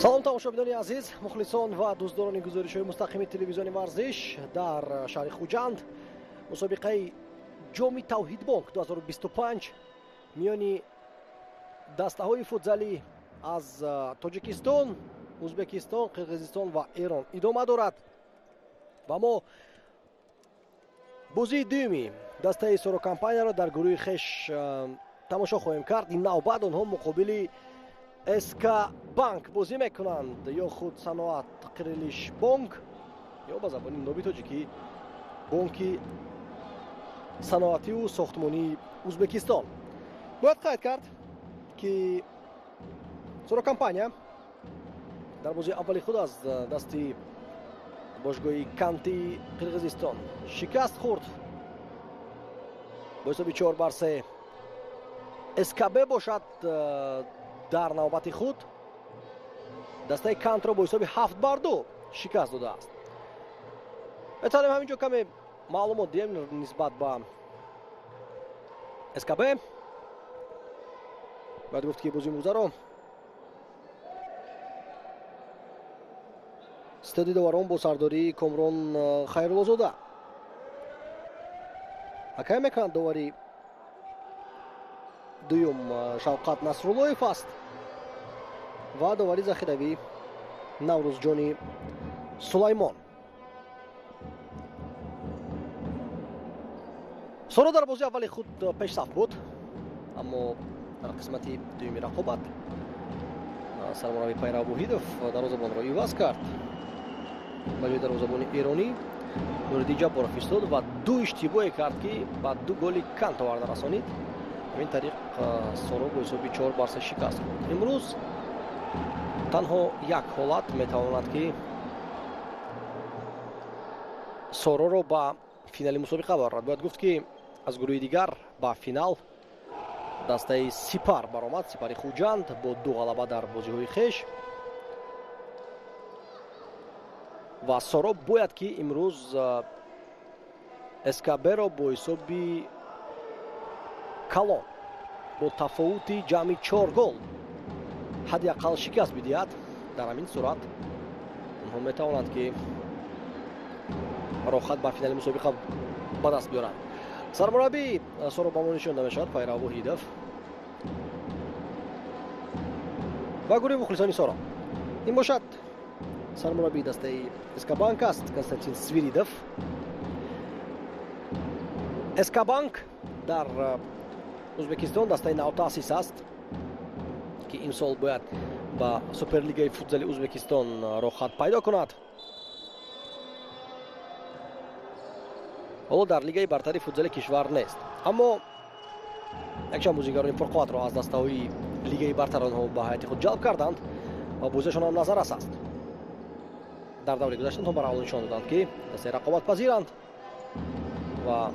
Салом, тамошобинони азиз, мухлисон ва дӯстдорони гузоришҳои мустақими телевизиони Варзиш. Дар шаҳри Хуҷанд мусобиқаи Ҷоми Тавҳидбонк 2025 миёни дастаҳои футзалӣ аз Тоҷикистон, Ӯзбекистон, Қирғизистон ва Эрон идома дорад ва мо бозии дуюми дастаи Соро Компанияро дар гурӯҳи хеш тамошо хоҳем кард. Ин навбат онҳо муқобили СК Банк бозӣ мекунанд, ё худ Саноат Қирилиш Бонк, ё ба забони ноби тоҷикӣ Бонки саноативу сохтмонии Ӯзбекистон. Бояд қайд кард, ки Соро Компания дар бозии аввали худ аз дасти бошгоҳи Канти Қирғизистон шикаст хӯрд бо ҳисоби 4-3. СКБ бошад, дар навбати худ дастаи Кантро бо ҳисоби 7-2 шикаст додааст. Метавонем ҳамин ҷо каме маълумот диҳем нисбат ба СКБ. Бояд гуфт, ки бозии имрӯзаро стади доварон бо сардории Комрон Хайруллозода ҳакам мекунанд. Довари дуюм Шавқат Насруллоев аст ва довари захиравӣ Наврӯзҷони Сулаймон. Соро дар бозии аввали худ пешсаф буд, аммо дар қисмати дуюми рақобат сармурабби Пайрав Воҳидов дарвозабонро иваз кард. Ба ҷои дарвозабони эронӣ Нуриддин Ҷабборов истод ва ду иштибоҳе кард, ки ба ду голи Кант оварда расонид. Ҳамин тариқ Соро бо ҳисоби 4-3 шикаст хӯрд. Имрӯз танҳо як ҳолат метавонад, ки Сороро ба финали мусобиқа барорад. Бояд гуфт, ки аз гурӯҳи дигар ба финал дастаи Сипар баромад, Сипари Хуҷанд бо ду ғалаба дар бозиҳои хеш, ва Соро бояд, ки имрӯз СКБ-ро бо ҳисоби калон, бо тафовути ҷамъи 4 гол ҳадди ақал шикаст бидиҳад. Дар ҳамин сурат онҳо метавонанд, ки роҳхат ба финали мусобиқа ба даст биёранд. Сармураббии Соро ба мо нишон мешавад, Пайрав Воҳидов ва гурӯҳи мухлисони Соро. Ин бошад сармураббии дастаи СК Банк аст, Константин Свиридов. СК Банк дар Ӯзбекистон дастаи навтаъсис аст, ки имсол бояд ба Суперлигаи футзали Ӯзбекистон роҳхат пайдо кунад. Ҳоло дар лигаи бартари футзали кишвар нест, аммо якчанд бозигарони пурқувватро аз дастаҳои лигаи бартар онҳо ба ҳайати худ ҷалб карданд ва бозиашон ҳам назаррас аст. Дар даври гузашта онҳо бараввал нишон доданд, ки дастаи рақобатпазиранд ва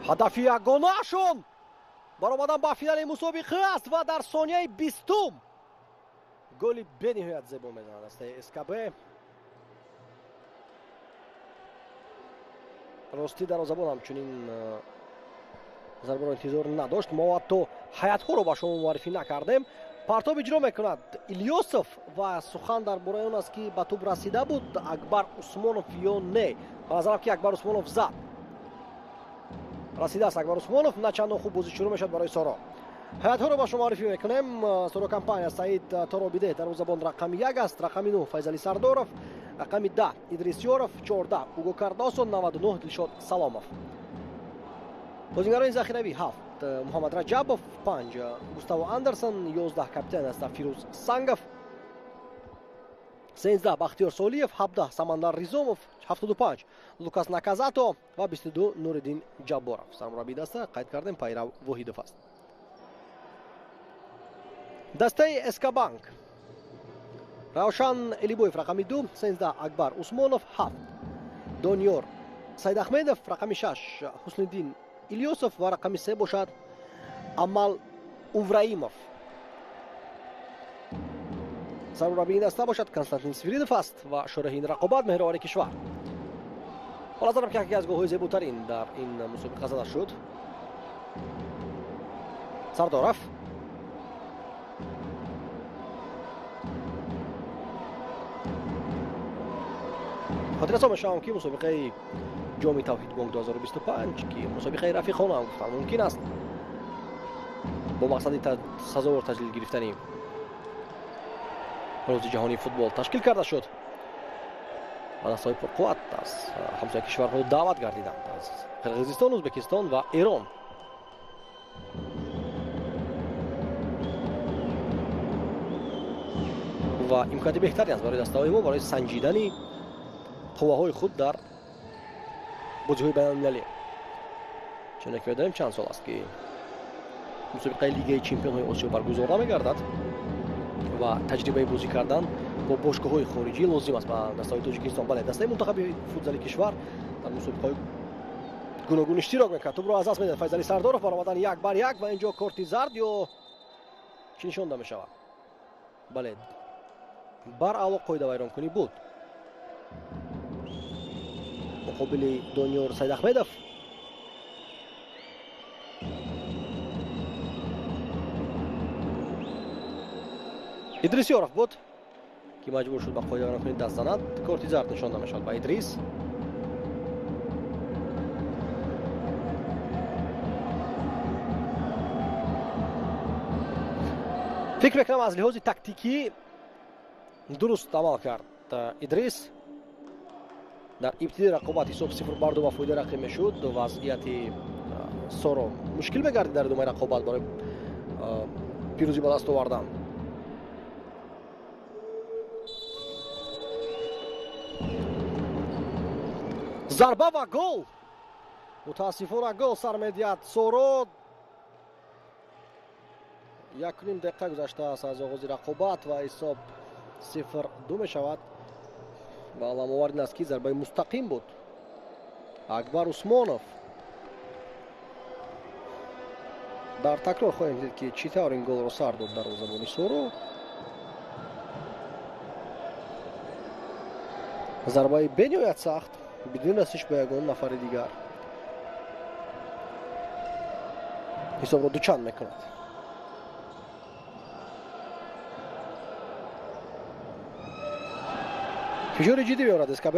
ҳадафи ягонаашон баромадан ба финали мусобиқа аст. Ва дар сонияи 20-ум голи бениҳоят зебо мезанад дастаи СКБ. Ростӣ, дарвозабон ҳамчунин зарбаро интизор надошт. Мо ҳатто ҳаятҳоро ба шумо муаррифӣ накардем. Партоб иҷро мекунад Илёсов ва сухан дар бораи он аст, ки ба тӯб расида буд Акбар Усмонов ё не. Ба назарам, ки Акбар Усмонов зад, расидааст Акбар Усмонов. На чандон хуб бозӣ шурӯъ мешавад барои Соро. Ҳаятҳоро ба шумо муаррифӣ мекунем. Соро Компания: Саид Торобиде, дарвозабон, рақами 1 аст, рақами 9 Файзали Сардоров, рақами 10 Идрис Ёров, 14 Уго Кардосо, 99 Дилшод Саломов. Бозигарони захиравӣ: 7 Муҳаммад Раҷабов, 5 Густаво Андерсон, 11 капитан аста Фирӯз Сангов, 13 Бахтиёр Солиев, 17 Самандар Ризомов, 75 Лукас Наказато ва 22 Нуриддин Ҷабборов. Сармураббии даста, қайд кардем, Пайрав Воҳидов аст. Дастаи СК Банк: Равшан Элибоев, рақами 2, 13 Акбар Усмонов, 7 Дониёр Сайдахмедов, рақами 6 Ҳусниддин Илёсов ва рақами 3 бошад Амал Увраимов. Сармураббии ин даста бошад Константин Свиридов аст ва шореҳи ин рақобат меҳровари кишвар. Ба назарам, ки яке аз голҳои зеботарин дар ин мусобиқа зада шуд. Сардоров. Хотиррасон мешавам, ки мусобиқаи Ҷоми Тавҳид Бонк 2025, ки мусобиқаи рафиқона ҳам гуфтан мумкин аст, бо мақсади сазовор таҷлил гирифтани рӯзи ҷаҳонии футбол ташкил карда шуд ва дастаҳои пурқувват аз ҳамсоя кишварҳо даъват гардиданд, аз Қирғизистон, Ӯзбекистон ва Эрон. Ва имконияти беҳтаре аст барои дастаҳои мо барои санҷидани қувваҳои худ дар бозиҳои байналмилалӣ. Чунки медонем, чанд сол аст, ки мусобиқаи Лигаи чемпионҳои Осиё баргузор намегардад ва таҷрибаи бозӣ кардан бо бошгоҳҳои хориҷӣ лозим аст ба дастаҳои Тоҷикистон. Бале, дастаи мунтахаби футзали кишвар дар мусобиқаҳои гуногун иштирок мекард. Тӯбро аз даст медиҳад Файзали Сардоров, баромадан як бар як ва инҷо корти зард ё чӣ нишонда мешавад? Бале, баръало қоидавайронкунӣ буд муқобили Дониёр Сайдахмедов. Идрис Ёров буд, ки маҷбур шуд ба қоидавайронкунӣ даст занад. Корти зард нишонда мешавад ба Идрис. Фикр мекунам, аз лиҳози тактикӣ дуруст амал кард Идрис. Дар ибтидои рақобат ҳисоб 0-2 ба фоидаи рақиб мешуд. Вазъияти Соро мушкил мегардид дар идомаи рақобат барои пирӯзӣ ба даст овардан. Зарба ва гол! Мутаассифона, гол сар медиҳад Соро. 1,5 дақиқа гузаштааст аз оғози рақобат ва ҳисоб 0-2 мешавад. Ва аламовар ин аст, ки зарбаи мустақим буд. Акбар Усмонов, дар такрор хоҳем дид, ки чӣ тавр ин голро сар дод дарвозабони Соро. Зарбаи бениҳоят сахт, бидуни расиш ба ягон нафари дигар, ҳисобро дучанд мекунад. Фишори ҷиддӣ меорад СКБ.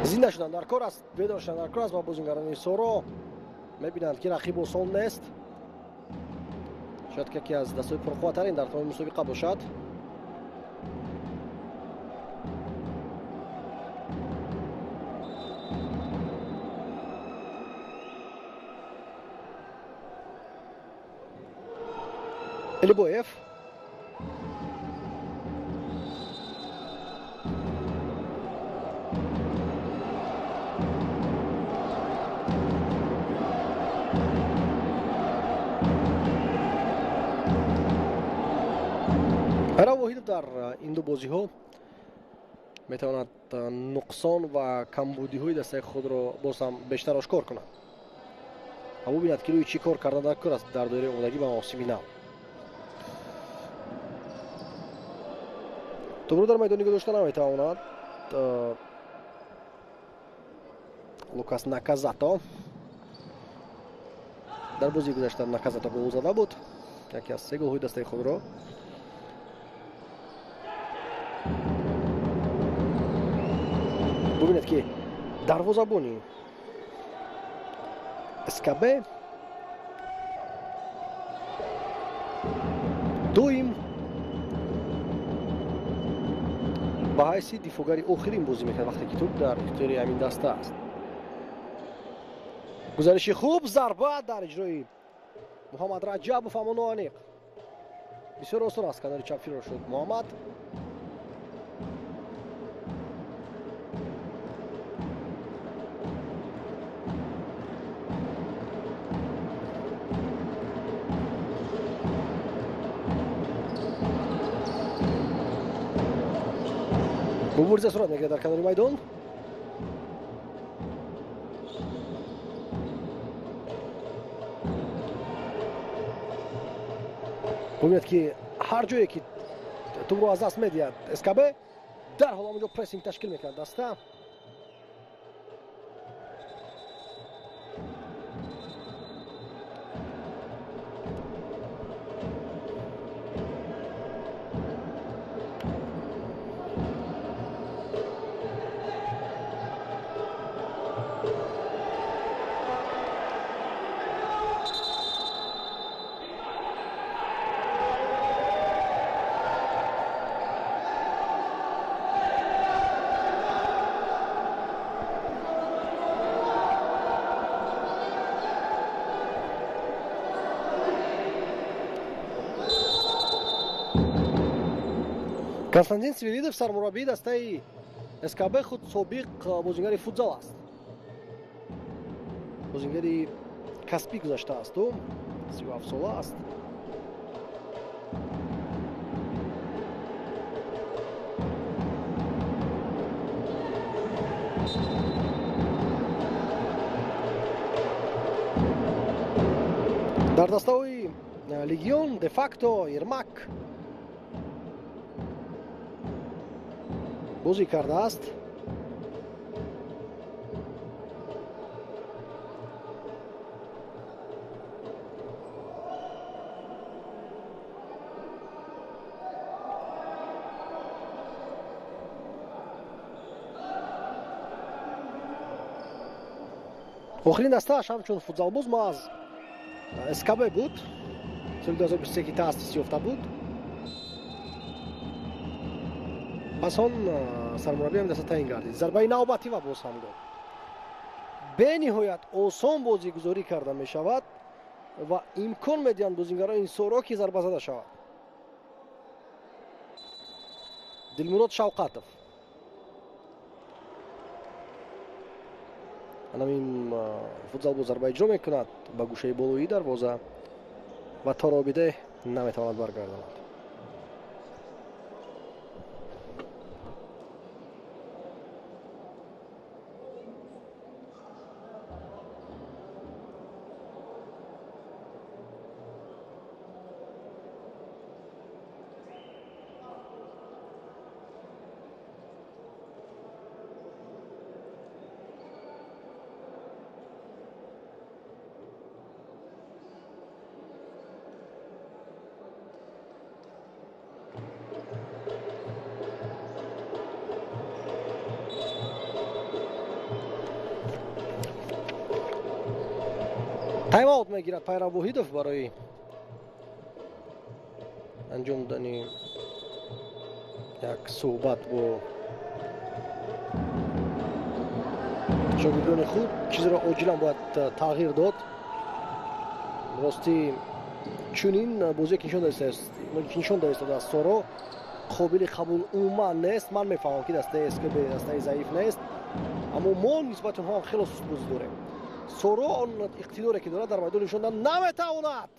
Зинда шудан дар кор аст, бедор шудан дар кор аст ва бозингарони Соро мебинанд, ки рақиб осон нест. Шояд ки яке аз дастҳои пурқувваттарин дар тамоми мусобиқа бошад. Элибоев, Ҳайрав Воҳидов дар ин ду бозиҳо метавонад нуқсон ва камбудиҳои дастаи худро боз ҳам бештар ошкор кунад ва бубинад, ки рӯи чӣ кор кардан дар кор аст дар доираи омодагӣ ба мавсими нав. Тӯбро дар майдон нигоҳ дошта наметавонад Лукас Наказато. Дар бозии гузашта Наказато гол зада буд, яке аз се голҳои дастаи худро. Бубинед, ки дарвозабони СКБ доим ба ҳайси дифоъгари охирин бозӣ мекард, вақте ки тӯб дар ихтиёри ҳамин даста аст. Гузариши хуб, зарба дар иҷрои Муҳаммад Раҷабов, аммо ноаниқ. Бисёр осон аз канори чап фирор шуд Муҳаммад. Мубориза сурат мегирад дар канори майдон. Бубинед, ки ҳар ҷое ки тӯбро аз даст медиҳад СКБ, Дарҳол ҳамонҷо прессинг ташкил мекунад даста. Константин Свиридов сармураббии дастаи СКБ худ собиқ бозингари футзал аст. Бозингари касбӣ гузаштааст, ӯ 37 сола аст. Дар дастаҳои Легион, де-факто Ермак бозӣ кардааст. Охирин дастааш ҳамчун футзалбоз маҳз СКБ буд. Соли 2023 ки таъсис ёфта буд. Пас он сармураббиам даста таъин гардид. Зарбаи навбатӣ ва боз ҳам гол. Бениҳоят осон бозигузорӣ карда мешавад ва имкон медиҳанд бозингарони Соро ки зарба зада шавад. Дилмурод Шавқатов. Анамин футзалбоз зарба иҷро мекунад ба гӯшаи болоии дарвоза ва то робиде наметавонад баргардонад. Тайм-аут мегирад Пайрав Воҳидов барои анҷом додани як суҳбат бо шогирдони худ. Чизеро оҷилан бояд тағйир дод. Ростӣ чунин бозие ки нишон доистодааст Соро қобили қабул умуман нест. Ман мефаҳмам ки дастаи СКБ дастаи заиф нест, аммо мо нисбати онҳо ҳам хело суст бозӣ дорем. Соро он иқтидоре ки дорад дар майдон нишон дода наметавонад.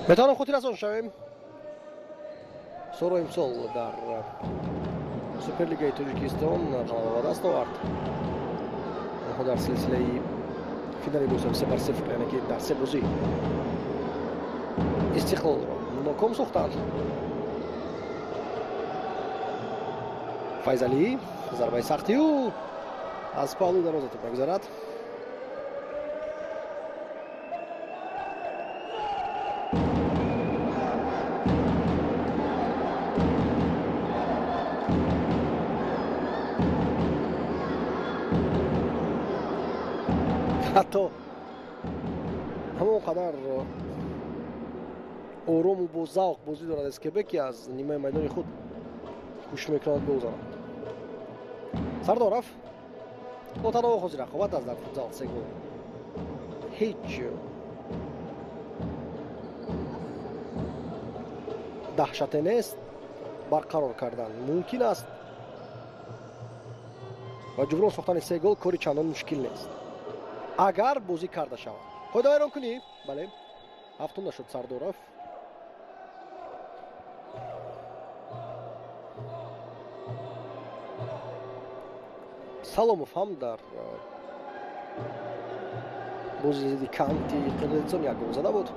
Метавонам хотиррасон шавем, Соро имсол дар Суперлигаи Тоҷикистон ғалаба ба даст овард. Онҳо дар силсилаи финали бозиҳо 3-0, яъне ки дар се бозӣ Истиқлолро ноком сохтанд. Файзалӣ зарбаи сахти ӯ аз паҳлӯи дарвоза тӯб мегузарад. Ҳатто ҳамон қадар орому бо завқ бозӣ дорад СКБ ки аз нимаи майдони худ кӯшиш мекунад гол занад. Сардоров бо танҳо оғози рақобат аст дар футзал се гол. Ҳеҷ Даҳшате нест, барқарор кардан мумкин аст ва ҷуброн сохтани се гол кори чандон мушкил нест, агар бозӣ карда шавад. Қоидавайронкунӣ, бале, ҳафтум нашуд Сардоров. Саломов ҳам дар бозии зидди Канти Қирғизистон як гол зада буд.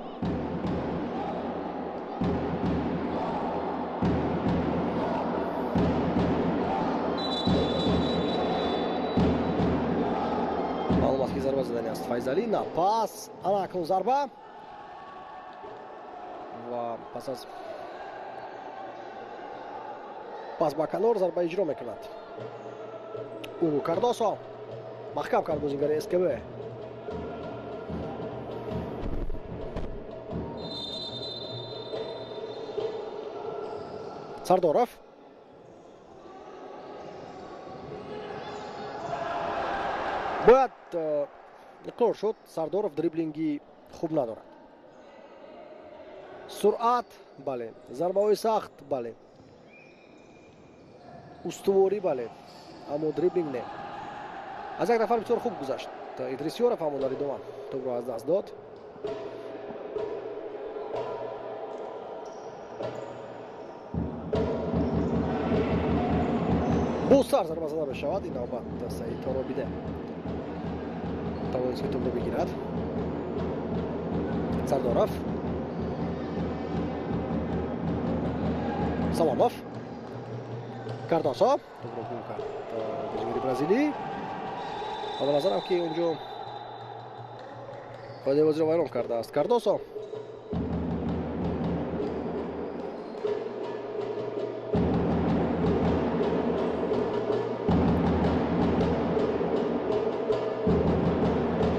Маълум аст, ки зарба задани аст Файзалӣ. На пас, ана акнун зарба ва пас аз пас ба канор зарба иҷро мекунад. Уго Кардосо маҳкам кард бозигари СКБ. Сардоров бояд иқрор шуд, Сардоров дриблинги хуб надорад. Суръат, бале, зарбаҳои сахт, бале, устуворӣ, бале, аммо дриблинг не. Аз як нафар бисёр хуб гузашт Идрис Ёров, аммо дар идома тӯбро аз даст дод. Бо сар зарба зада мешавад. Ин навбат Саид Торобиде тавонист, ки тӯбро бигирад. Сардоров, Саломов, Кардосо тӯбро гум кард бозигари бразилӣ ва ба назарам, ки онҷо қоидаи бозиро вайрон кардааст Кардосо.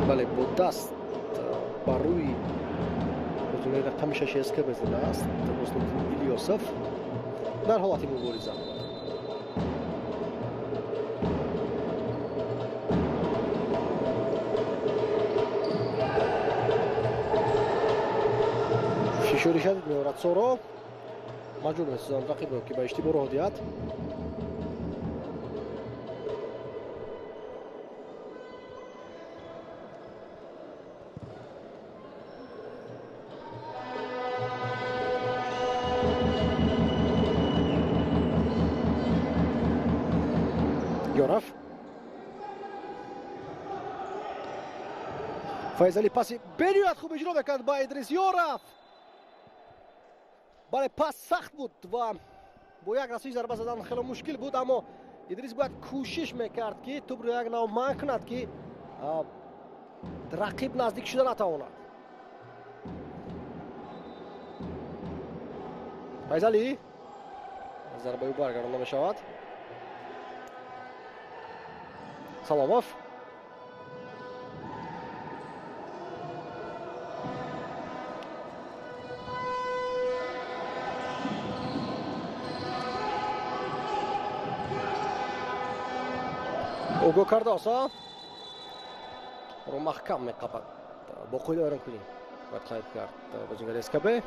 Бале, бо даст ба рӯи бозигари рақами шаши СКБ задааст Руслан Илёсов дар ҳолати мубориза. Фишори шадид меорад Соро, маҷбур месозанд рақибро, ки ба иштибоҳ роҳ диҳад. Ёров, Файзалӣ паси бениҳоят хуб иҷро мекард ба Идрис Ёров. Бале, пас сахт буд ва бо як расои зарба задан хеле мушкил буд, аммо Идрис бояд кӯшиш мекард, ки тӯбро як нав манъ кунад, ки рақиб наздик шуда натавонад. Файзалӣ, зарбаи ӯ баргардонда мешавад. Саломов, Уго Кардосо ро маҳкам меқапад. Бо қоида вайронкунӣ бояд қайд кард бозигари СКБ.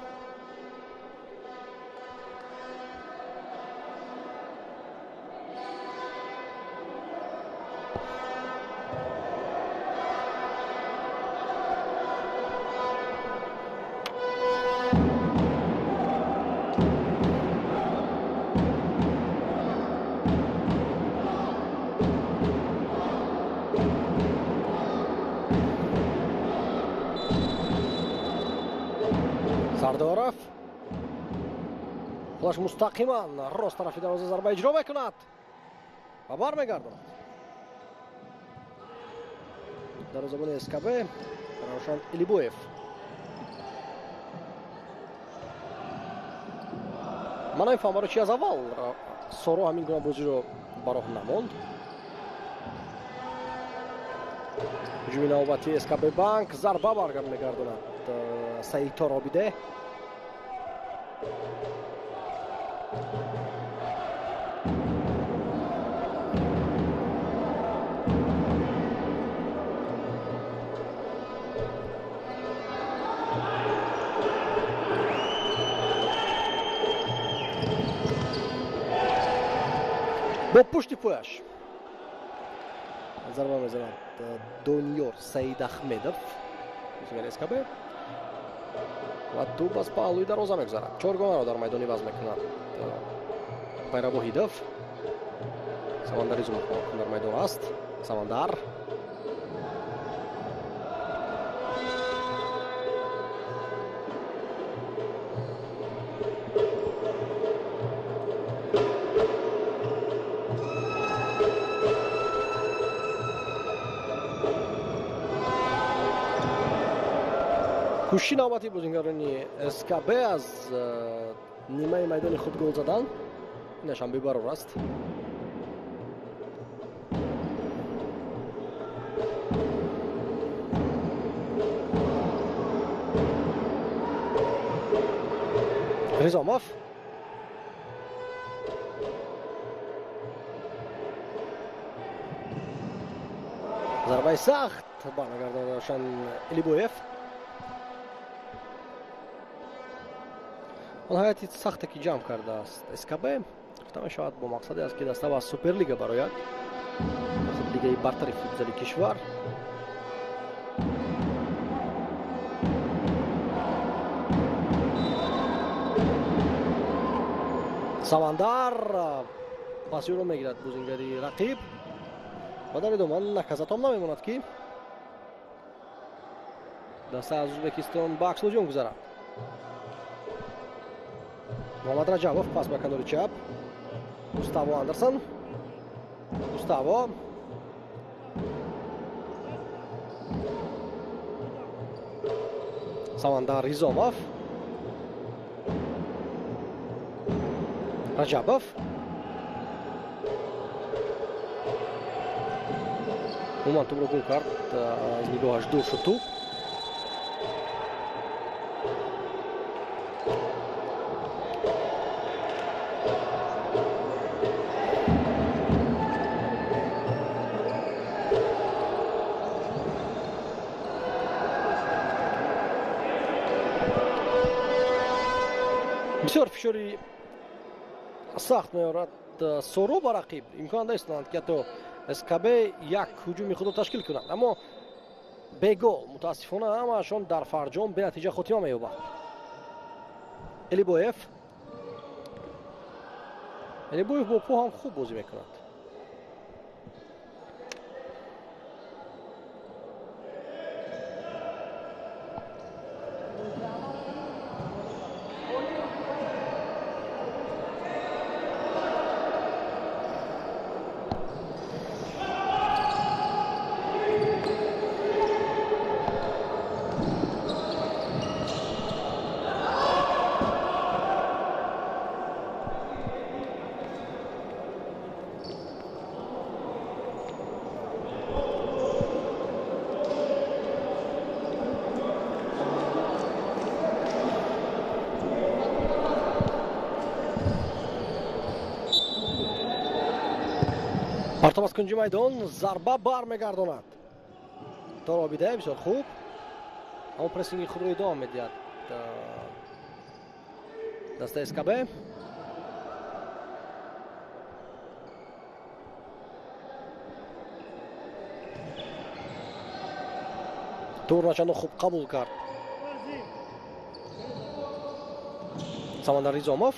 Сардоров худаш мустақиман рост тарафи дарвоза зарба иҷро мекунад ва бармегардонад. Дарвозабони СКБ Равшан Илибоев. Ман намефаҳмам, барои чи аз аввал Соро ҳамин гуна бозиро ба роҳ намонд. Ҳуҷуми навбати СКБ Банк, зарба бармегардонад Саид Торобиде. Бо пушти пояш зарба мезанад Дониёр Саидахмедов, бозигари СКБ, ва тӯб аз паҳлӯи дарвоза мегузарад. Чоргонаро дар майдон иваз мекунад Пайравоҳидов. Самандар Изумов дар майдон аст. Самандар кӯшиши навбати бозингарони СКБ аз нимаи майдони худ гол задан, инашам бебарор аст. Ризомов зарбаи сахт бармегардонад Равшан Элибоев. Он ҳайати сахте ки ҷамъ кардааст СКБ, гуфта мешавад бо мақсаде аст ки даста ба Суперлига барояд, лигаи бартари футзали кишвар. Самандар пасиро мегирад бозингари рақиб ва дар идома Наказатом намемонад ки даста аз Ӯзбекистон ба акслуҷум гузарад. Муҳаммад Раҷабов пас ба канори чап. Густаво Андерсон. Густаво Самандар Ризомов. Раҷабов. Умуман тӯбро гум кард, аз нигоҳаш дур шуд тӯб. Бисёр фишори сахт меорад Соро ба рақиб. Имкон нестанд ки ҳатто СКБ як ҳуҷуми худро ташкил кунад, аммо бегол мутаассифона ҳамаашон дар фарҷом бенатиҷа хотима меёбад. Элибоев. Элибоев бо по ҳам хуб бозӣ мекунад. Партоб аз кунҷи майдон, зарба бармегардонад. Торобида бисёр хуб, аммо прессинги худро идома медиҳад дастаи СКБ. Тур начандон хуб қабул кард Самандар Ризомов.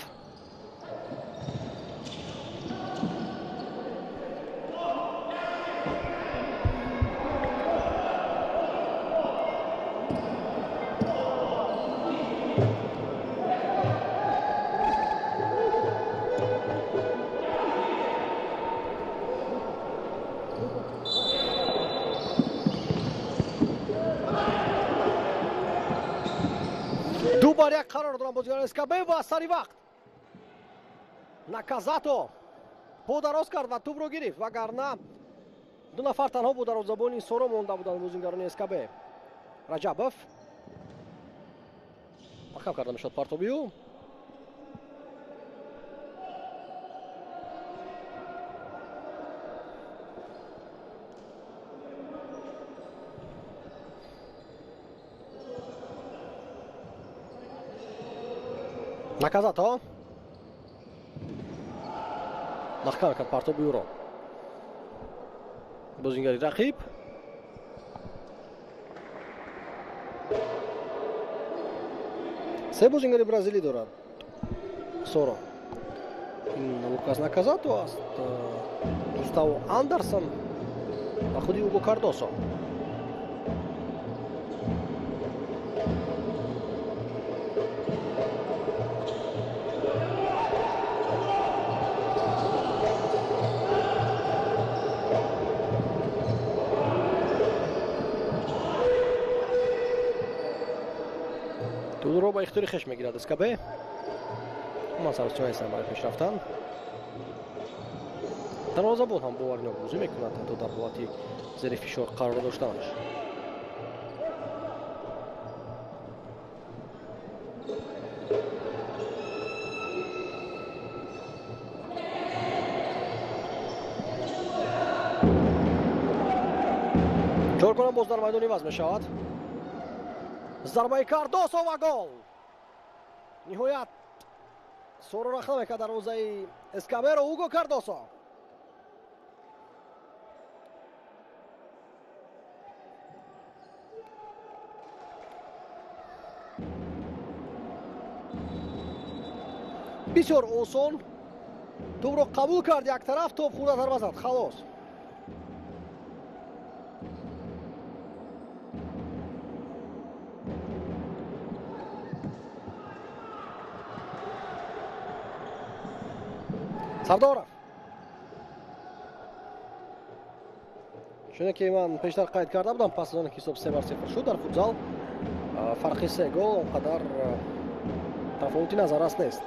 Ду бар як қарор доранд бозигарони СКБ ва сари вақт Наказато по дароз кард ва тӯбро гирифт, вагарна ду нафар танҳо бо дарвозабони Соро монда буданд бозигарони СКБ. Раҷабов маҳкам карда мешавад партоби ӯ. Наказато. Маҳкам кард партоби ӯро бозингари рақиб. Се бозингари бразилӣ дорад Соро. Ин Лукас Наказато аст, Густаво Андерсон ва худи Уго Кардосо. Тӯбро ба ихтиёри хеш мегирад СКБ. Ман саросима ҳастам барои пеш рафтан. Дарвозабон ҳам боваринок бозӣ мекунад, ҳатто дар ҳолати зери фишор қарор доштанаш. Чоркунам боз дар майдон иваз мешавад. Зарбаи Кардосо ва гол. Ниҳоят Соро рахна мекард дарвозаи СКБ-ро Уго Кардосо. Бисёр осон тӯбро қабул кард як тараф, топ хӯрда зарба зад, халос. Сардоров. Чуне ки ман пештар қайд карда будам, пас аз он ки ҳисоб 3-0 шуд дар футзал, фарқи се гол он қадар тафовути назаррас нест.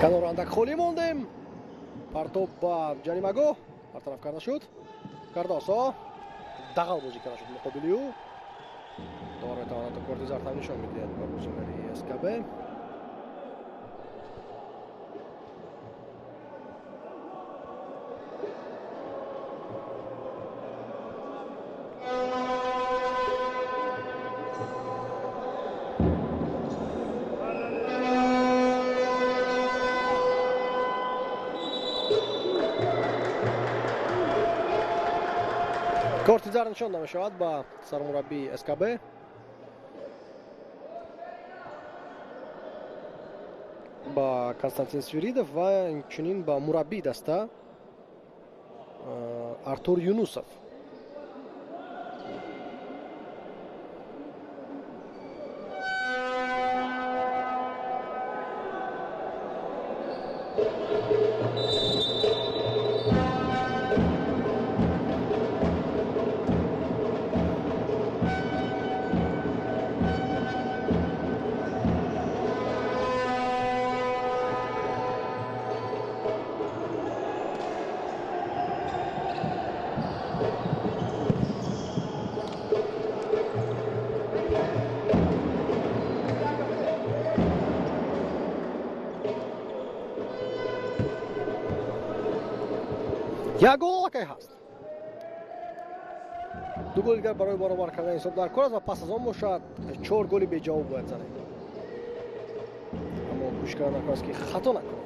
Канорро андак холӣ мондем. Партоб ба ҷаримагоҳ бартараф карда шуд. Кардосо дағал бозӣ карда шуд муқобили ӯ. Довар метавонад то корти зард ҳам нишон медиҳад ба бозигари СКБ. Корти зард нишон намешавад ба сармураббии СКБ. Ба Константин Свиридов ва инчунин ба мураббии даста Артур Юнусов. Як гол аллакай ҳаст. Ду голи дигар барои баробар кардани ҳисоб дар кор аст ва пас аз он бошад 4 голи беҷавоб бояд занем. Аммо кӯшиш кардан дар кор аст ки хато накунем.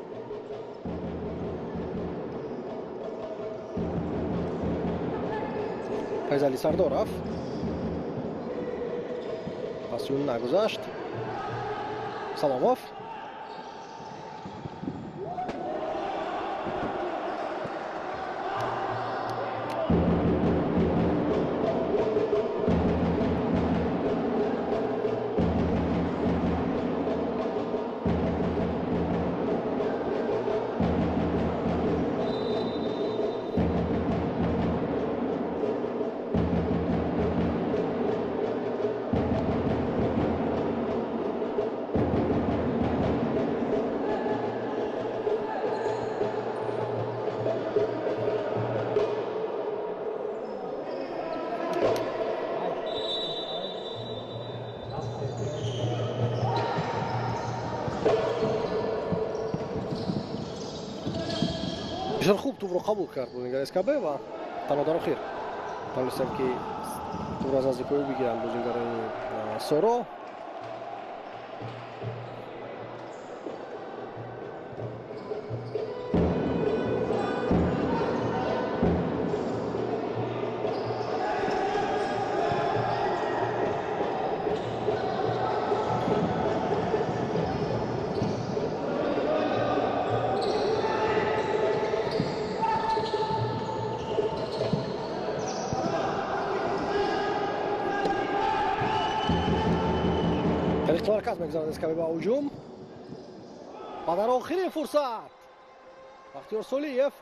Файзали Сардоров паси ӯ нагузашт. Саломов. Бисёр хуб тӯбро қабул кард бозингари СКБ ва танҳо дар охир тавонистанд, ки тӯбро аз наздикоӣ бигиранд бозингарони Соро. Марказ мегузарад СКБ ба ҳуҷум ва дар охирин фурсат Бахтиёр Солиев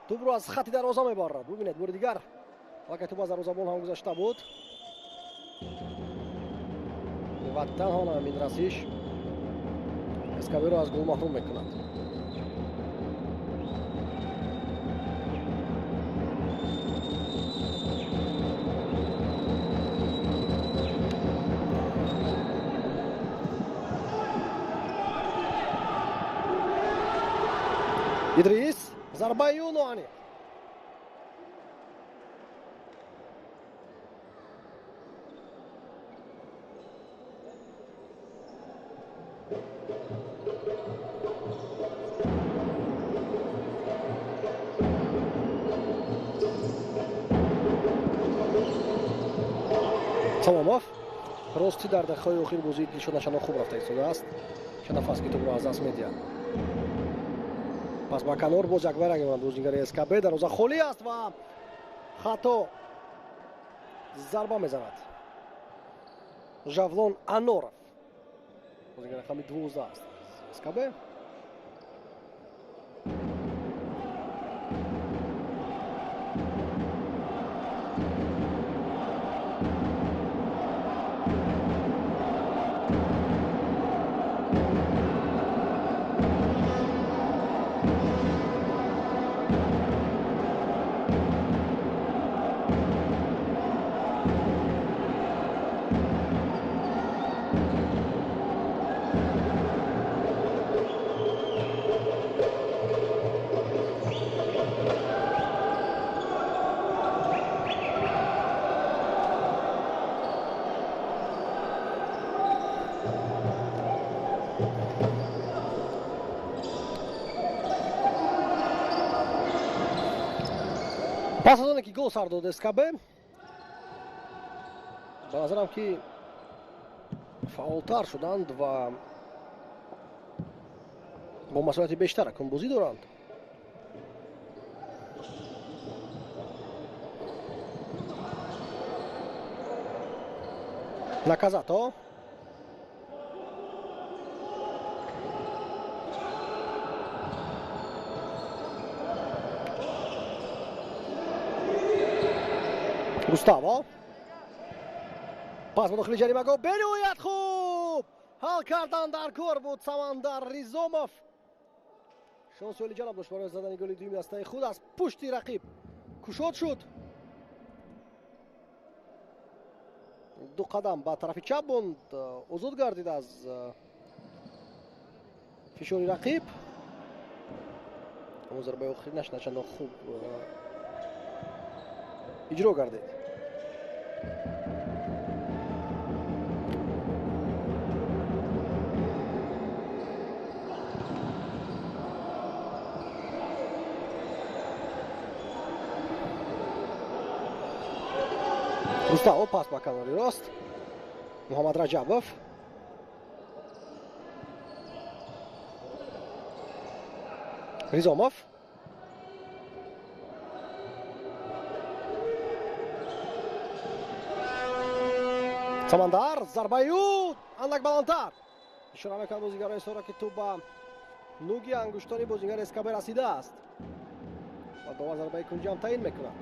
тӯбро аз хати дарвоза мебарад. Бубинед, бори дигар вақте тӯб аз дарвозабон ҳам гузашта буд ва танҳо ҳамин расиш СКБ-ро аз гол маҳрум мекунад. Идрис, зарбаи ӯ ноаниқ. Саломов рости дар дақиқаҳои охир бозии Дилшод начандон хуб рафта истодааст. Чанд нафас ки тӯбро аз даст медиҳад. Пас ба канор боз як вайранг мемонад бозингари СКБ. Дарвоза холӣ аст ва хато зарба мезанад Жавлон Аноров. Бозингари рақами 12 аст СКБ. Пас аз оне ки гол сар дод СКБ, ба назарам ки фаъолтар шуданд ва бо масоҳати бештар акунбозӣ доранд. Наказато. Густаво. Пас ба дохили ҷаримагоҳ, бениҳоят хуб ҳал кардан дар кор буд Самандар Ризомов. Шонси олиҷаноб дошт барои задани голи дуюми дастаи худ, аз пушти рақиб кушод шуд. Ду қадам ба тарафи чап монд, озод гардид аз фишори рақиб. Аммо зарбаи охиринаш начандон хуб иҷро гардид. Густаво пас ба канори рост. Муҳаммад Раҷабов. Ризомов. Самандар, зарбаи ӯ андак баландтар. Ишора мекунад бозигарони Сора, ки тӯб ба нуги ангуштони бозигари СКБ расидааст ва довар зарбаи кунҷӣ ҳам таъин мекунад.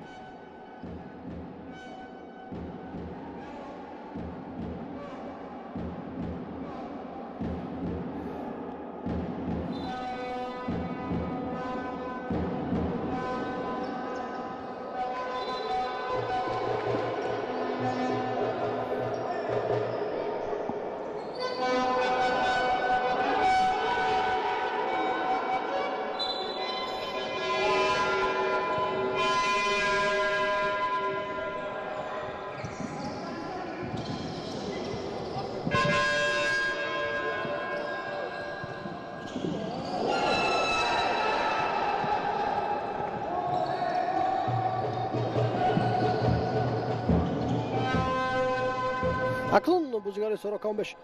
Акнун бозигари Соро камбеш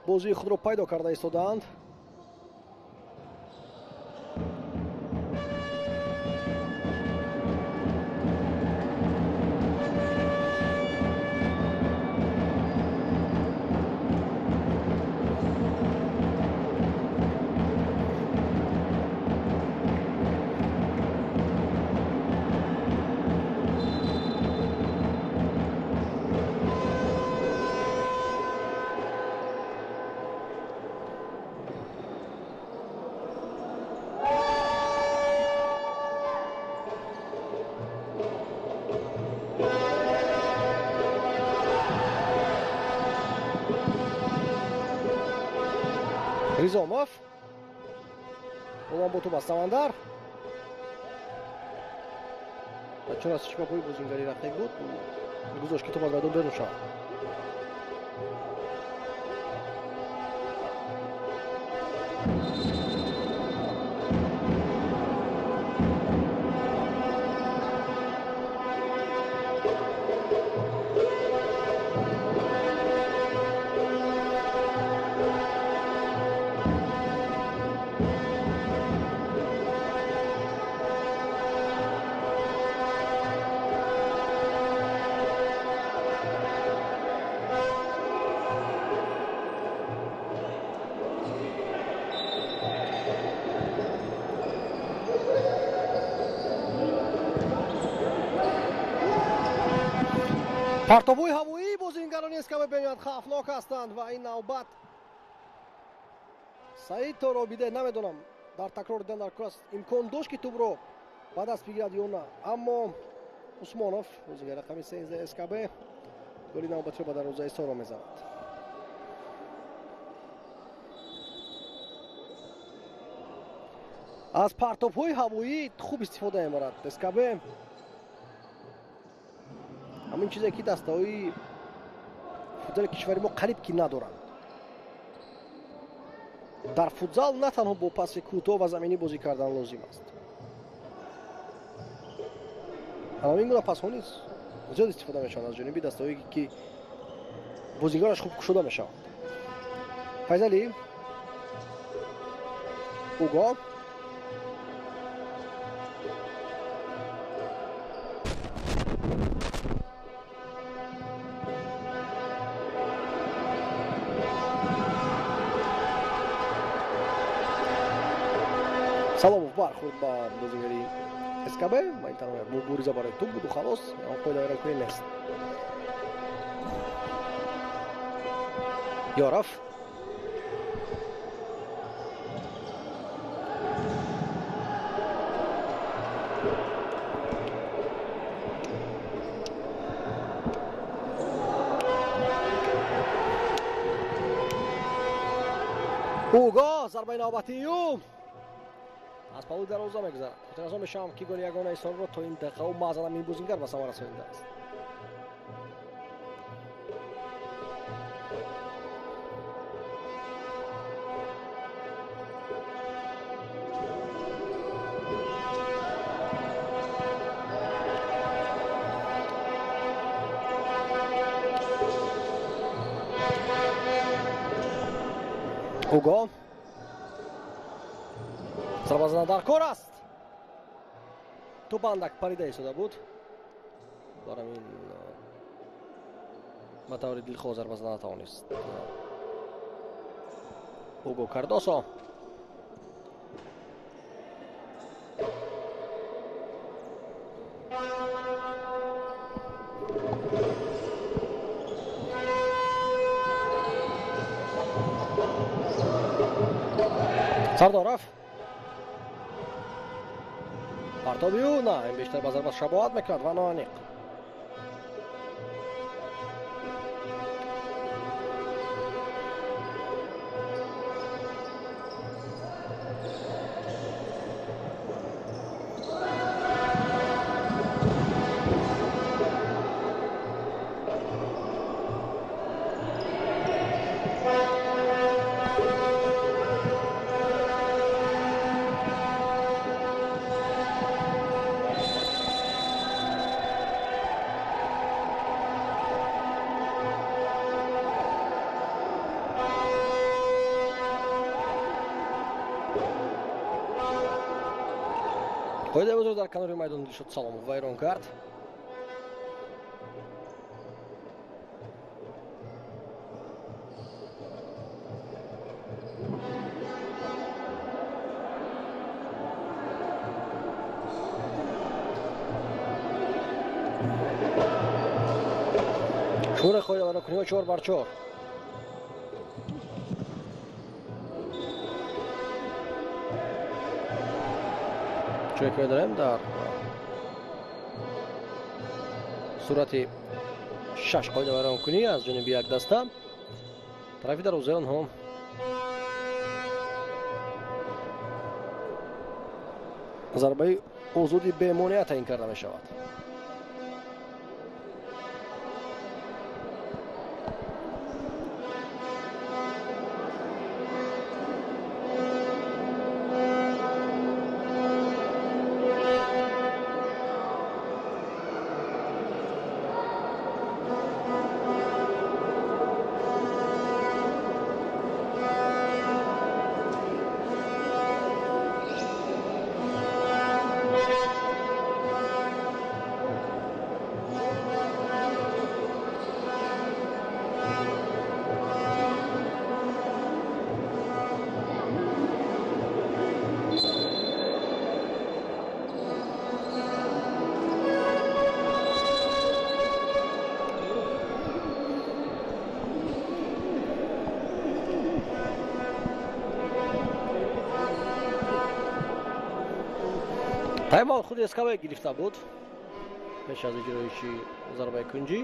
бозии худро пайдо карда истодаанд. Ризомов Улан бо туп аз Самандар. Чун аз чипапои бозингари рақиб буд, гузошт ки туп аз майдон берун шавад. Партобҳои ҳавоии бозингарони СКБ бениҳоят хавфнок ҳастанд ва ин навбат Саид Торобиде, намедонам дар такрор дидан дар кор аст, имкон дошт ки тӯбро ба даст бигирад ё на, аммо Усмонов, бозигари рақами 13 СКБ, голи навбатиро ба дарвозаи Соро мезанад. Аз партобҳои ҳавоӣ хуб истифода мебарад СКБ. Ҳамин чизе ки дастаҳои футзали кишвари мо қариб ки надоранд. Дар футзал на танҳо бо паси кӯтоҳ ва заминӣ бозӣ кардан лозим аст. Ҳамин гуна пасҳо низ зиёд истифода мешаванд аз ҷониби дастаҳое ки бозигараш хуб кушода мешаванд. Файзалӣ, Уго, Саломов бархӯрд ба бозигари СКБ ва ин танҳо як мубориза барои туп буду халос, он қоидавайронкунӣ нест. Ёров Уго, зарбаи навбатии ӯ аз палуи дарвоза мегузарад. Хотиррасон мешавам ки голи ягонаи Сорро то ин дақиқао маъзан ин бозингар ба самар расонидааст. Уго зарба задан дар кор аст. Туп андак парида истода буд. Барам ин ба таври дилхоҳ зарба зада натавонист Уго Кардосо. Сардоров партоби ӯ на, ин бештар ба зарба шабоҳат мекунад ва ноаниқ. Қоидаи бозиро дар канори майдон Дилшод Саломов вайрон кард. Шумораи қоидавайронкуниҳо 4-4. Чое ки медонем, дар сурати 6 қоидавайронкунӣ аз ҷониби як даста тарафи дарвозаи онҳо зарбаи озоди бемонеа таъин карда мешавад. Тайм-аут худи СКБ гирифта буд пеш аз иҷроиши зарбаи кунҷӣ.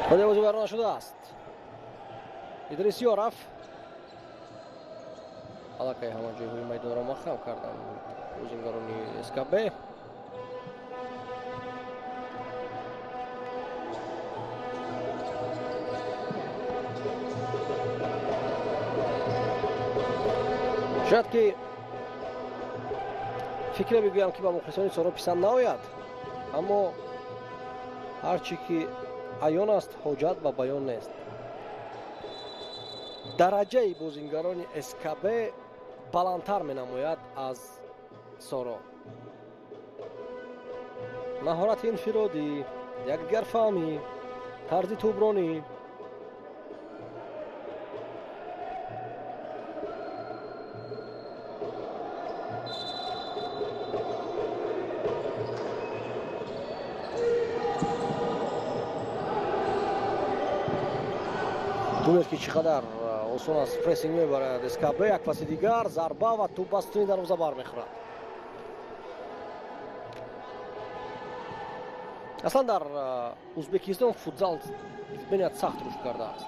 Қоидаи бозӣ вайрон нашудааст. Идрис Ёров аллакай ҳама ҷойҳои майдонро маҳкам карданд бозингарони СКБ. Шояд ки фикре бигӯям, ки ба мухлисони Соро писанд наояд, аммо ҳар чӣ ки аён аст, ҳоҷат ба баён нест. Дараҷаи бозингарони СКБ баландтар менамояд аз Соро. Маҳорати инфиродӣ, якдигарфаҳмӣ, тарзи тӯбронӣ. Бубинед, ки чӣ қадар осон аст прессинг мебарад СКБ. Як паси дигар, зарба ва тӯп ба сутуни дарвоза бармехӯрад. Аслан дар Узбекистон футзал бениҳоят сахт рушд кардааст.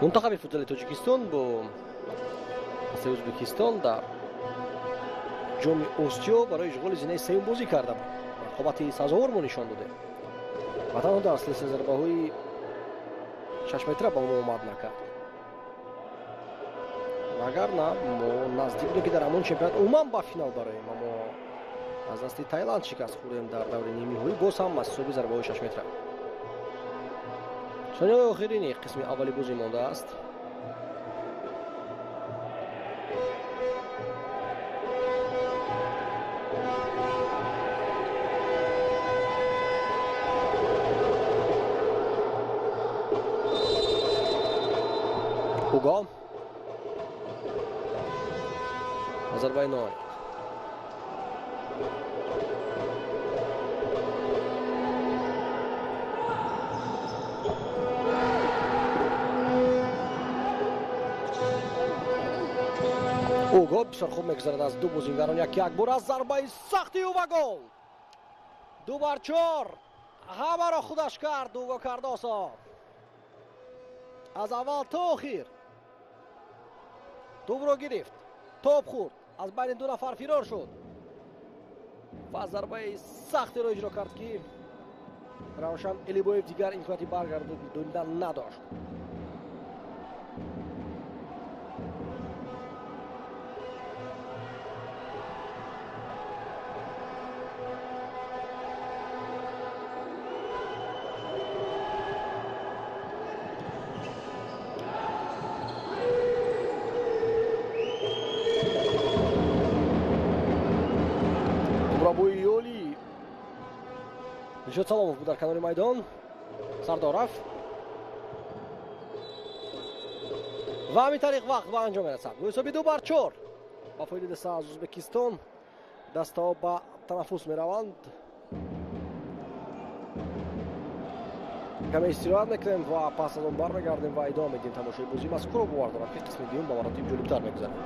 Мунтахаби футзали Тоҷикистон бо дастаи Узбекистон дар ҷоми Осиё барои ишғоли зинаи сеюм бозӣ карда буд. Рақобати сазовор мо нишон додем ва танҳо дар силсилаи зарбаҳои 6 метра ба мо омад накард. Вагарна мо наздик будем, ки дар ҳамон чемпионат умуман ба финал бароем, аммо аз дасти Таиланд шикаст хӯрдем дар даври нимниҳоӣ, боз ҳам аз ҳисоби зарбаҳои 6 метра. Сонияҳои охирини қисми аввали бозӣ мондааст. Уго зарбаи ноиқ. Уго бисёр хуб мегузарад аз ду бозингарон як як бор аз зарбаи сахти ӯ ва гол. 2-4. Ҳамаро худаш кард Уго Кардосо. Аз аввал то охир тӯбро гирифт, топ хӯрд, аз байни ду нафар фирор шуд ва зарбаи сахтеро иҷро кард, ки Равшан Элибоев дигар имконияти баргардонидан надошт. Дилшод Саломов буд дар канори майдон. Сардоров ва ҳамин тариқ вақт ба анҷом мерасад. Бо ҳисоби 2-4 ба фоидаи даста аз Ӯзбекистон дастаҳо ба танаффус мераванд. Каме истироҳат мекунем ва пас аз он бармегардем ва идома медиҳем тамошои бозии мазкурро. Бовар дорам, ки қисми дуюм ба маротиб ҷолибтар мегузарад.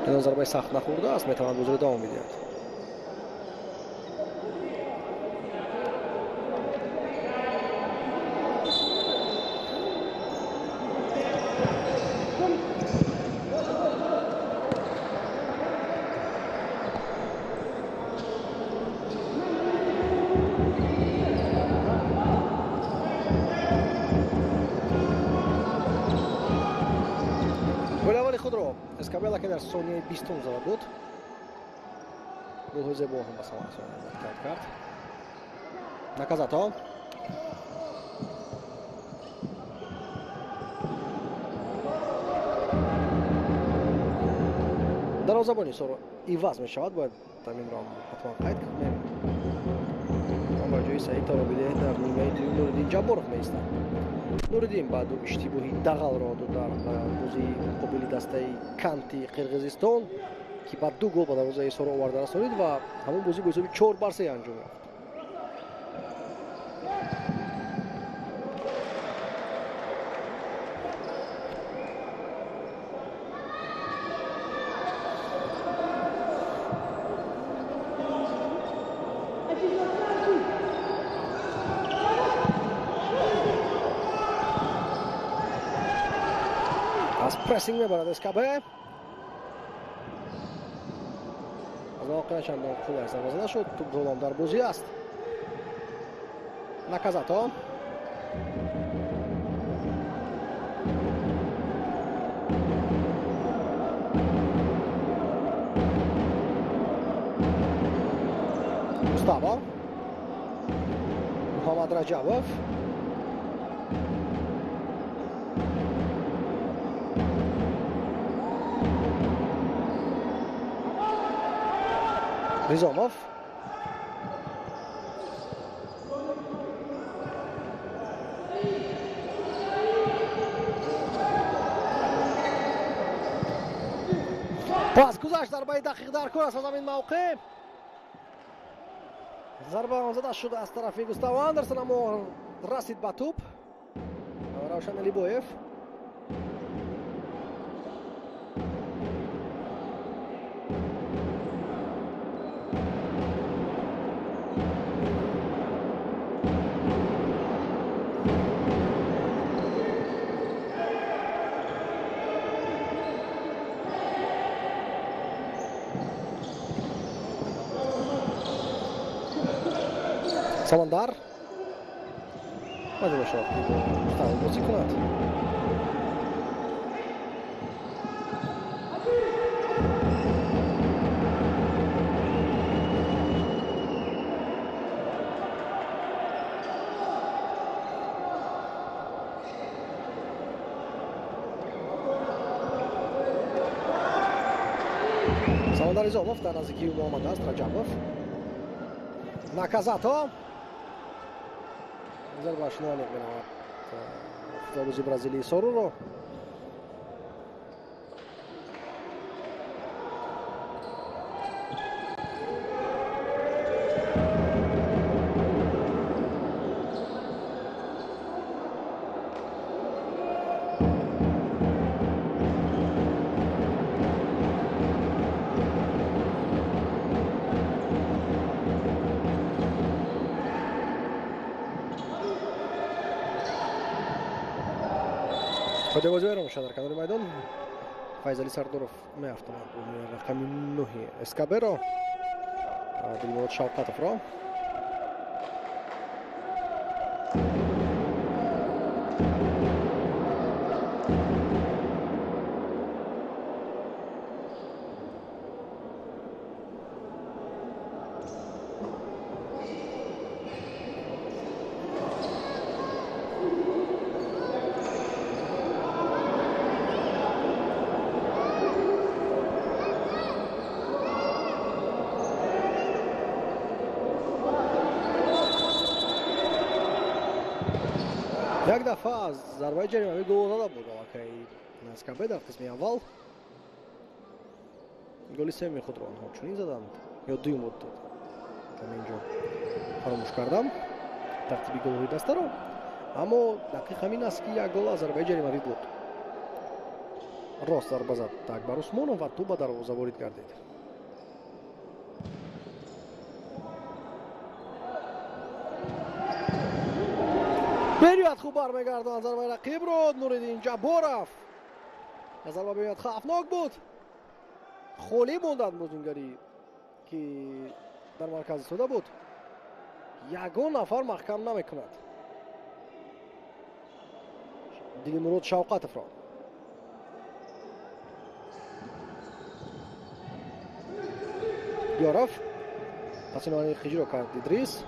Ин зарбаи сахт нахӯрдааст, метавонад бозиро давом бидиҳад. Голи аввали худро Эскабела, ки дар сонияи 20 зада буд, голҳои зебо ҳам ба самар қайд кард. Наказато. Дарвозабони Ҳисорро иваз мешавад, бояд ҳаминро ҳатман қайд кунем. Ба ҷои Саид Торобидеҳ дар нимаи дуюм Нуриддин Ҷабборов меистад. Нуриддин ба ду иштибоҳи дағалро дод дар бозии муқобили дастаи Канти Қирғизистон, ки ба 2 гол ба дарвозаи Ҳисорро оварда расонид ва ҳамон бозӣ бо ҳисоби 4-3 анҷом ёфт. Аз прессинг мебарад СКБ. Аз мавқеа чандон қулай зарба зада шуд, туп голам дар бозӣ аст. Наказато. Густаво. Муҳаммад Раҷабов. Ризомов. Пас гузашт, зарбаи дақиқ дар кор аст аз ҳамин мавқеъ. Зарба зада шуд аз тарафи Густаво Андерсон, аммо расид ба туп Равшан Алибоев. Самандар маҷбур шуд, ки Густаво бозӣ кунад. Самандар Изомов дар наздикии ӯ омадааст. Раҷабов. Наказато. Зарбаш ноаниқ менамад футболбози Бразилии Соруро. Бозиро мешавад дар канори майдон. Файзали Сардоров меафтонад рақами 9 СКБ-ро, Дилмурод Шавқатовро. Як дафъа аз зарбаи ҷаримавӣ гол зада буд аллакай СКБ дар қисми аввал. Голи сеюми худро онҳо чунин заданд ё дуюм буд, каме инҷо фаромӯш кардам тартиби голҳои дастаро, аммо дақиқ ҳамин аст, ки як гол аз зарбаи ҷаримавӣ буд. Рост зарба зад Акбар Усмонов ва тӯб ба дарвоза ворид гардид. Бениҳоят хуб бармегардонад зарбаи рақибро Нуриддин Ҷабборов. Зарба бениҳоят хавфнок буд. Холӣ монданд бозингари ки дар марказ истода буд. Ягон нафар маҳкам намекунад Дилмурод Шавқатовро. Ёров паси иҷро кард Идрис.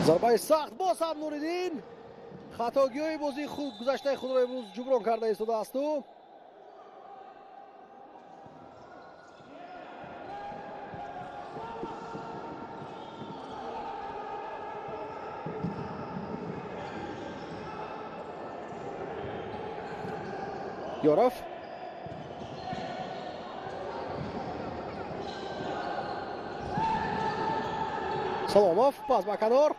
Зарбаи сахт боз ҳам Нуриддин хатогиҳои бозии гузаштаи худро имрӯз ҷуброн карда истодаасту. Ёров Саломов пас ба канор.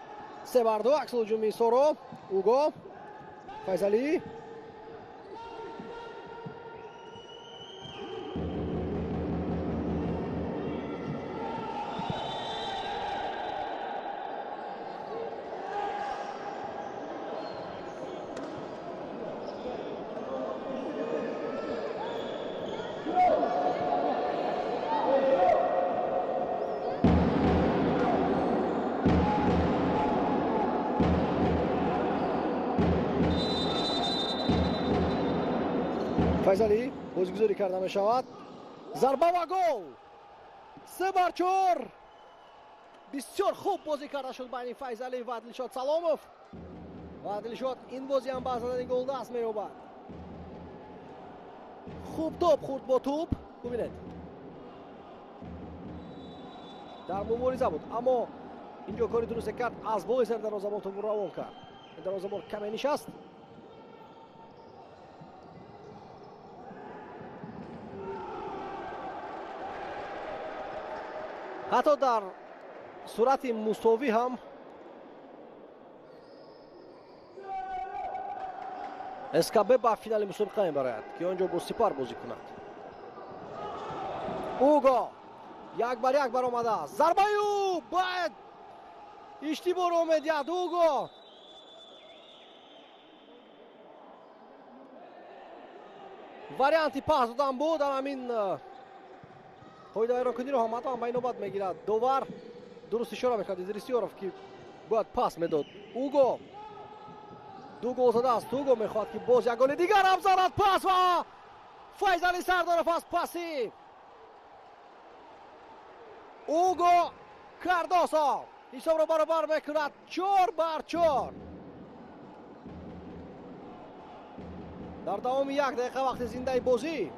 3-2 аксулҳуҷуми Соро. Уго Файзалӣ. Файзалӣ бозигузорӣ карда мешавад. Зарба ва гол. 3-4. Бисёр хуб бозӣ карда шуд байни Файзалӣ ва Дилшод Саломов. Ва Дилшод ин бозӣ ҳам ба задани гол даст меёбад. Хуб топ хӯрд бо тӯб. Бубинед. Дар мубориза буд, аммо инҷо кори дурусте кард. Аз болои сари дарвозабон тӯбро равон кард. Дарвозабон каме нишаст. Ҳатто дар сурати мусовӣ ҳам СКБ ба финали мусобиқа мебарояд, ки он ҷо бо Сипар бозӣ кунад. Уго 1-1 баромадааст. Зарбаи ӯ бояд иштибоҳро медиҳад Уго. Варианти пас додан буд, дар ҳамин қоидаи ҳам ҳатман ба инобат мегирад. Довар дуруст ишора мекард Идрисёров, ки бояд пас медод. Уго 2 гол задааст. Уго мехоҳад ки боз як голи дигар ҳам занад. Пас ва Файзалӣ Сардоров аз паси Уго Кардосо ҳисобро баробар мекунад. 4-4. Дар давоми 1 дақиқа вақти зиндаи бозӣ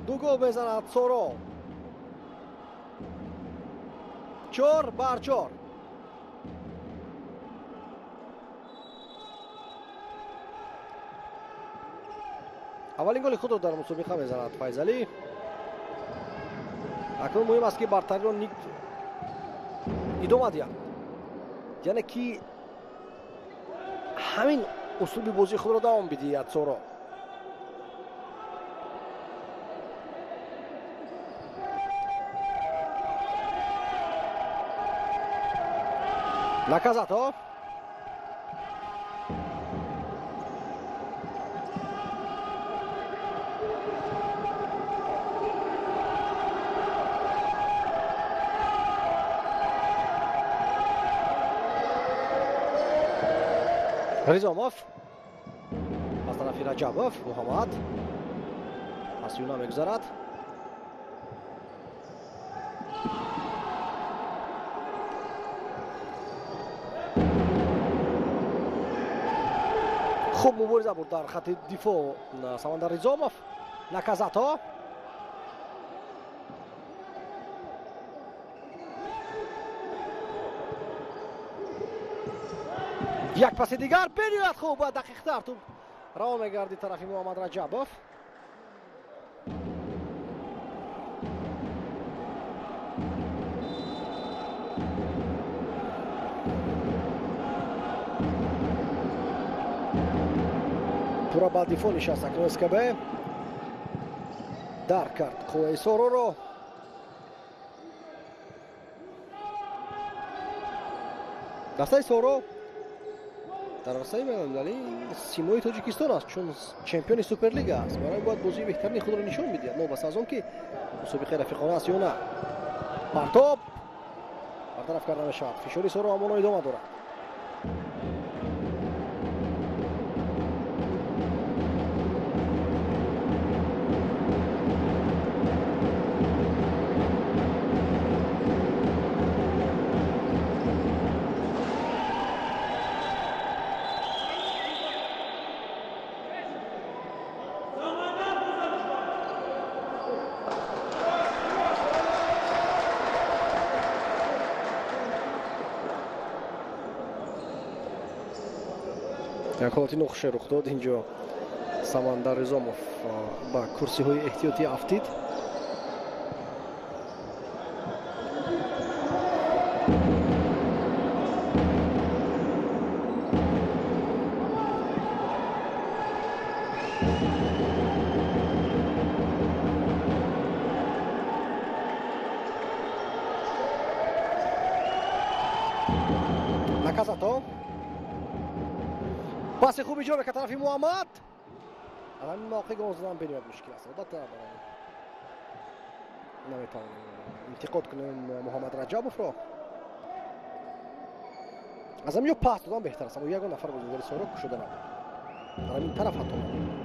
2 гол мезанад Соро. 4-4. Аввалин голи худро дар мусобиқа мезанад Файзалӣ. Акнун муҳим аст, ки бартариро идома диҳад, яъне ки ҳамин услуби бозии худро давом бидиҳад Соро. Наказато. Ризомов аз тарафи Раҷабов, Муҳаммад аз юна мегузарад. Хуб мубориза бурд дар хати дифоъ Самандар Ризомов. Наказато. Як паси дигар бениҳоят хуб ва дақиқтар тӯб раво мегардид тарафи Муҳаммад Раҷабов. Пурра ба дифоъ нишаст акнун СКБ. Дарк кард қувваи Сороро. Дастаи Соро дар арсаи байналмилалӣ симои Тоҷикистон аст, чун чемпиони Суперлига аст. Барои бояд бозии беҳтарини худро нишон бидиҳад, новобаста аз он ки мусобиқаи рафиқона аст ё на. Партоб бартараф карда мешавад. Фишори Соро ҳамоно идома дорад. Як ҳолати нохуше рух дод. Инҷо Самандар Ризомов ба курсиҳои эҳтиётӣ афтид. Наказато. Паси хуб иҷро мекард тарафи Муҳаммад. Дар ҳамин мавқеъ гол задан бениҳоят мушкил аст. Албатта наметавонем интиқод кунем Муҳаммад Раҷабовро. Аз ҳамин ҷо пас додан беҳтар аст, аммо ягон нафар бозигари Соро кушода набуд. Дар ҳамин тараф ҳатто набуд.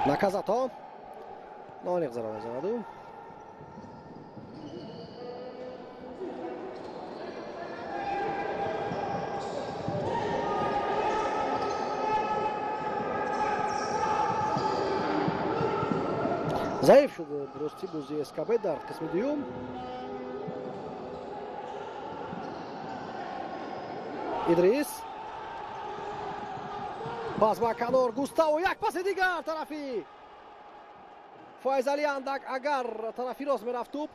Наказато. Ноаниқ зарба мезанаду. Заиф шуд дурусти бозии СКБ дар қисми дуюм. Идрис. Пас ба канор Густаво, як паси дигар тарафи Файзали андак. Агар тарафи рост мерафт тӯб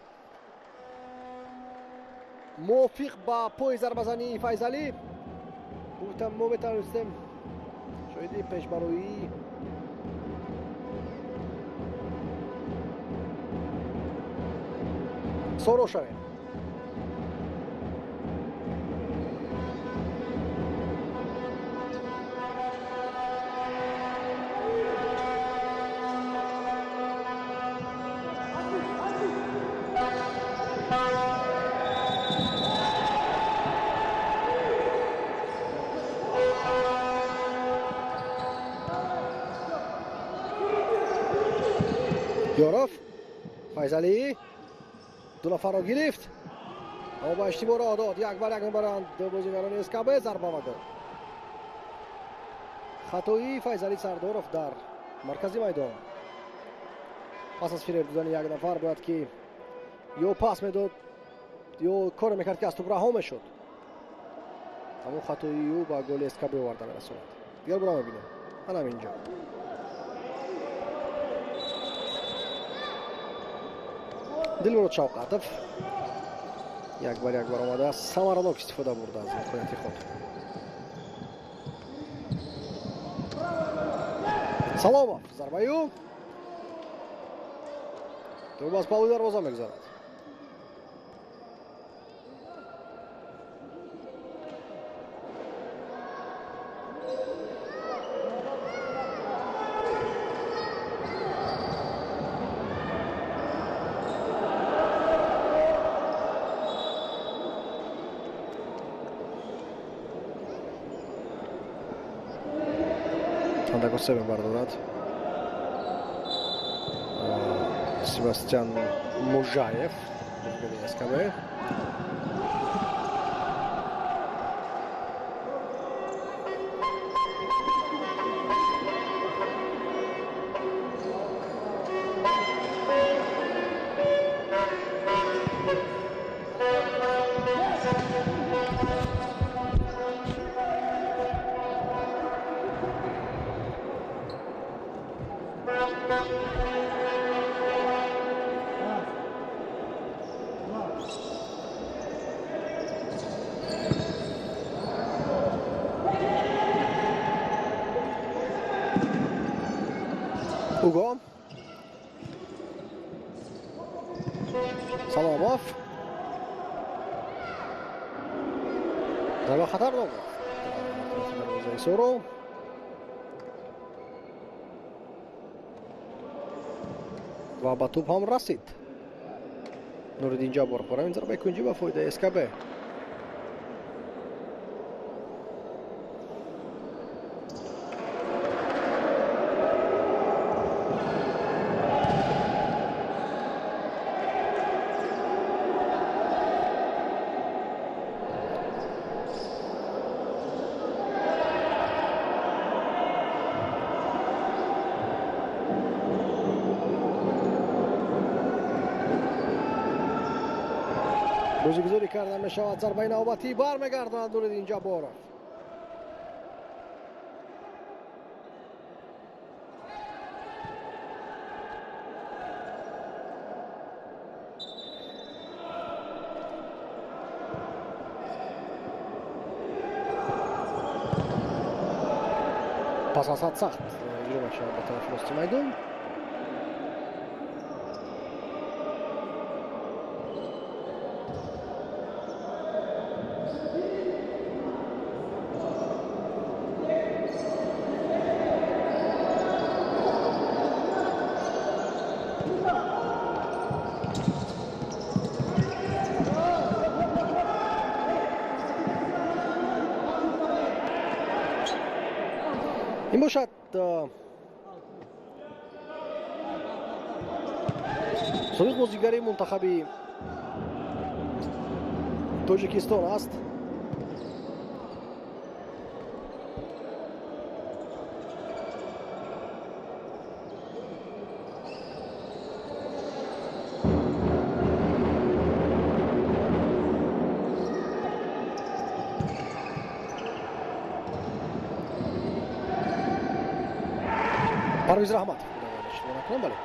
мувофиқ ба пои зарбазании Файзалӣ, мо метавонистем шоҳиди пешбароии Соро шавем. Ёров, Файзалӣ ду нафарро гирифт, аммо ба иштибоҳ роҳ дод. Як бар як мебаранд бозигарони СКБ. Зарба ва гол. Хатои Файзалӣ Сардоров дар маркази майдон. Пас аз фиреб додани як нафар бояд ки ё пас медод, ё коре мекард ки аз тӯб раҳо мешуд. Аммо хатои ӯ ба голи СКБ оварда мерасонад. Дигар бора мебинем. Ана инҷо. Дилмурод Шавқатов як бар як баромада самаранок истифода бурда аз имконияти худ. Саломов зарбаи ӯ тӯб аз паҳлӯи дарвоза мегузарад. Андак осеб мебардорад Себастьян Мужаев, СКБ. Уго. Саломов. Зарба хатарнок. Соро. Ва ба тӯб ҳам расид. Нуриддин Ҷабборов барои ин зарбаи кунҷӣ ба фоидаи СКБ. Бозигузорӣ карда мешавад, зарбаи навбатӣ бармегардонад Нуриддин Ҷабборов. Пас аз ҳад сахт иҷро мешавад ба тарафи рости майдон. Ин бошад собиқ бозигари мунтахаби Тоҷикистон аст. Парвиз Раҳматов. Бале.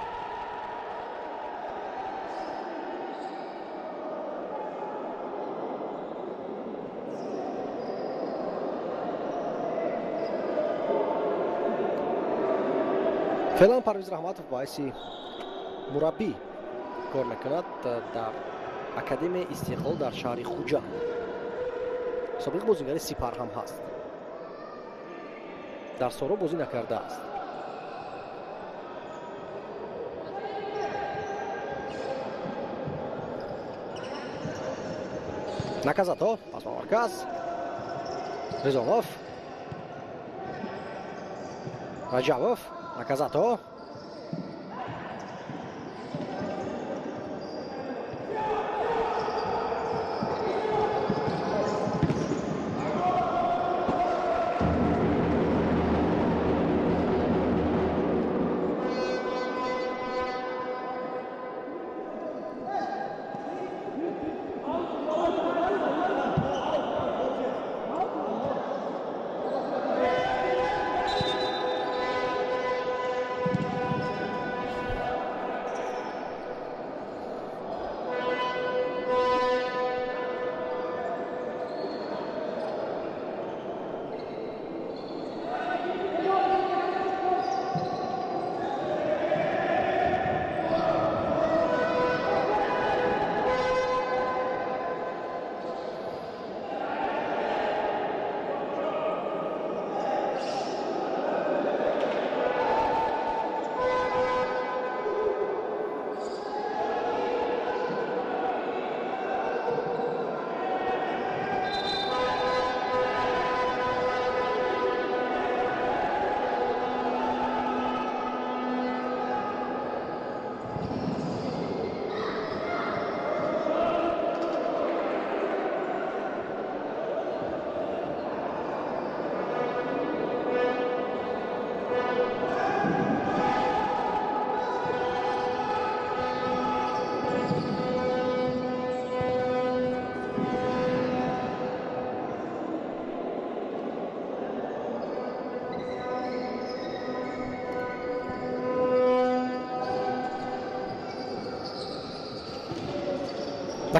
Феълан Парвиз Раҳматов ба ҳайси мураббӣ кор мекунад дар Академияи Истиқлол дар шаҳри Хуҷанд. Собиқ бозигари Сипар ҳам ҳаст. Дар Соро бозӣ накардааст. Наказато, пас ба марказ. Ризонов. Раҷабов, Наказато.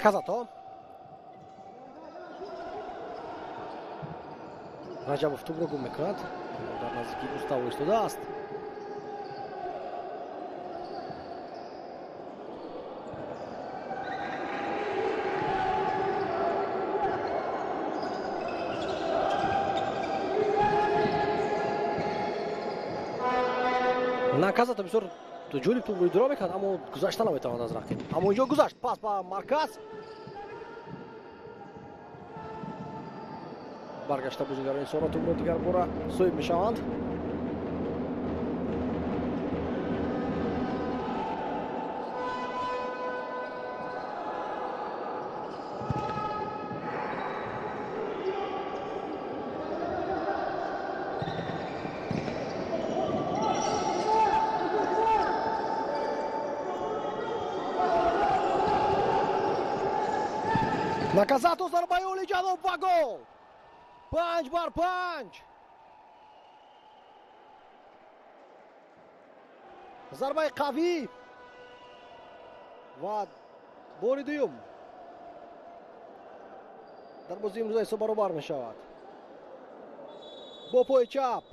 Наказато. Раҷабов тӯбро гум мекунад. Дар наздикии Густаво истодааст. Наказато бисёр ҷолиб тӯбро идора мекард, аммо гузашта наметавонад аз рақиб. Аммо инҷо гузашт. Пас ба марказ. Баргашта бозигарони Соро тӯбро дигар бора соҳиб мешаванд. Наказато зарбаи олиҷаноб ва гол! 5-5. Зарбаи қавӣ ва бори дуюм дар бозии имрӯза ҳисоб баробар мешавад. Бо пои чап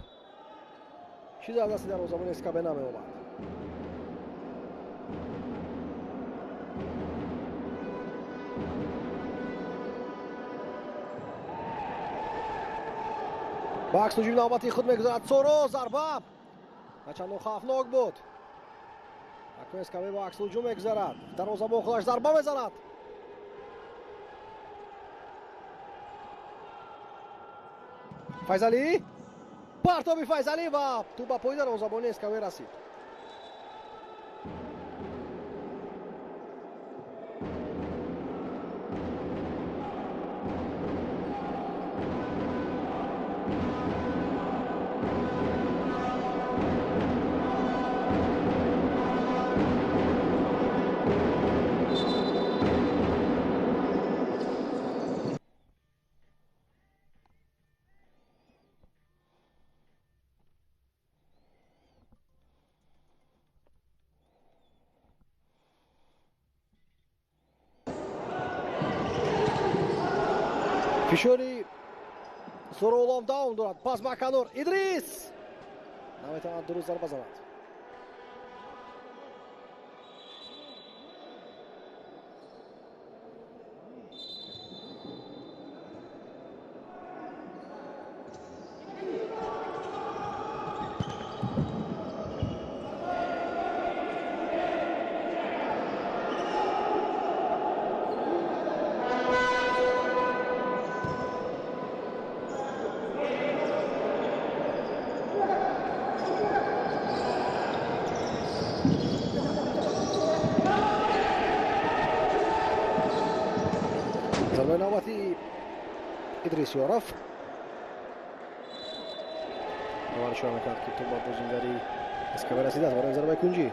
чизе аз дасти дарвозабони СКБ намеомад. Ба акс ҳуҷуми навбатии худ мегузарад Соро. Зарба начандон хавфнок буд. Акнун СКБ ба акс ҳуҷум мегузарад. Дарвозабон худаш зарба мезанад. Файзалӣ, партоби Файзалӣ ва тӯб ба пои дарвозабони СКБ расид. Фишори Сороолом давом дорад. Пас ба канор. Идрис наметавонад дуруст зарба занад. Зарбаи навбати Идрис Ёров. Довар ишора мекард, ки тӯб ба бозингари СКБ расидааст барои зарбаи кунҷӣ.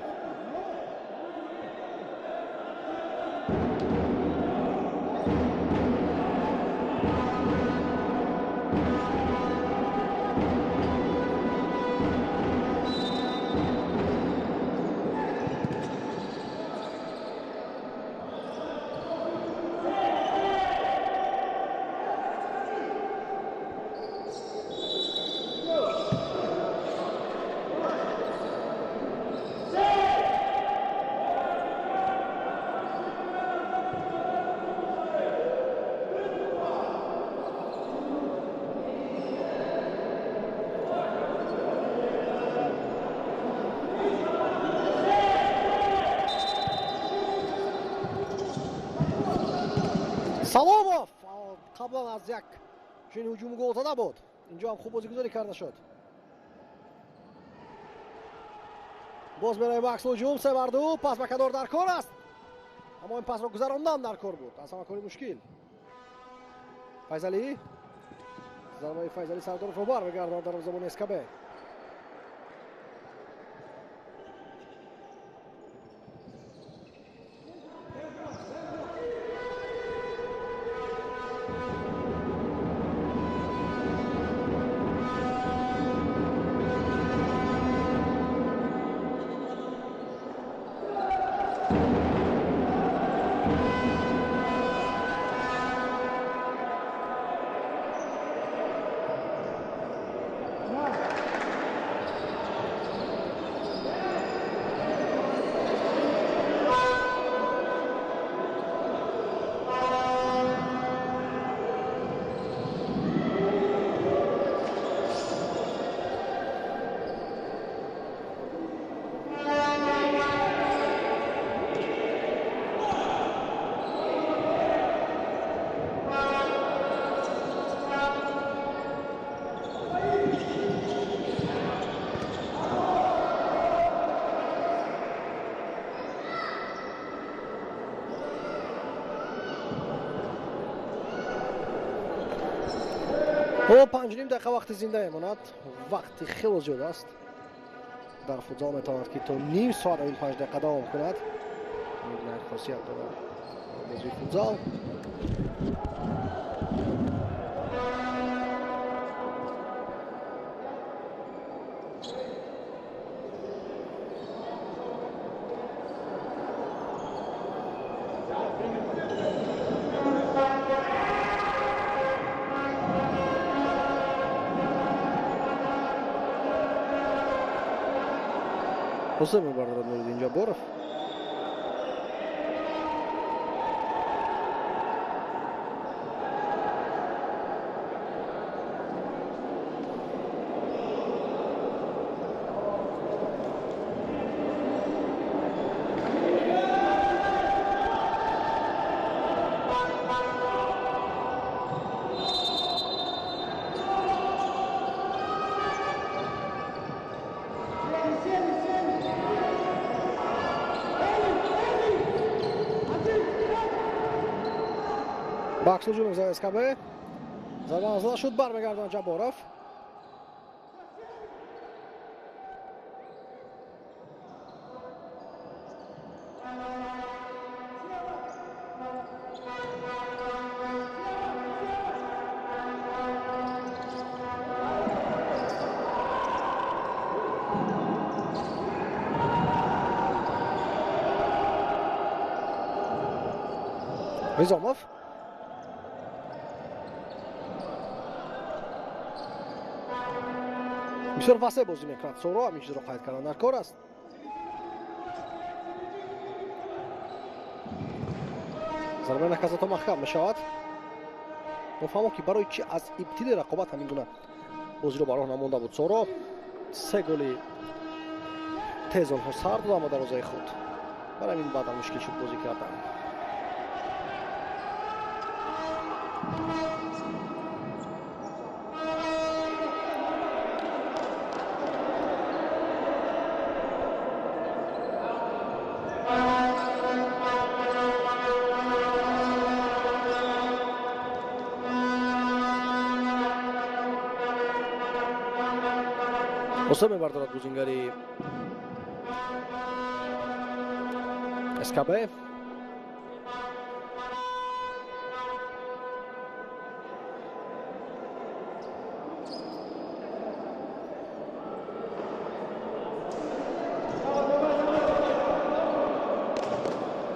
Саломов қаблан аз як чунин ҳуҷум гол зада буд. Инҷо ҳам хуб бозигузорӣ карда шуд. Боз меравем ба акс ҳуҷум. 3-2. Пас ба канор дар кор аст, аммо ин пасро гузарондан дар кор буд. Аз ҳама кори мушкил. Файзалӣ, зарбаи Файзалӣ Сардоровро бармегардонад дарвозабони СКБ. Ҳоло 5,5 дақиқа вақти зинда мемонад. Вақти хело зиёд аст. Дар футзал метавонад ки то ним соат ин 5 дақиқа давом кунад. Ин хосият дорад бозии футзал. Ҳусейн мебардорад Нуриддин Ҷабборов. Бакс ҳуҷум мезанад СКБ. Зарба зада шуд, бармегардонад Ҷабборов. Низомов. Бисёр васеъ бозӣ мекунад Соро, ҳамин чизро қайд кардан дар кор аст. Зарбаи наказато маҳкам мешавад. Нофаҳмо ки барои чӣ аз ибтидои рақобат ҳамин гуна бозиро ба роҳ намонда буд Соро. 3 голи тез онҳо сар дод, аммо дарвозаи худ. Барои ҳамин баъдан мушкил шуд бозӣ кардан. Ҳусейн мебардорад бозингари СКБ.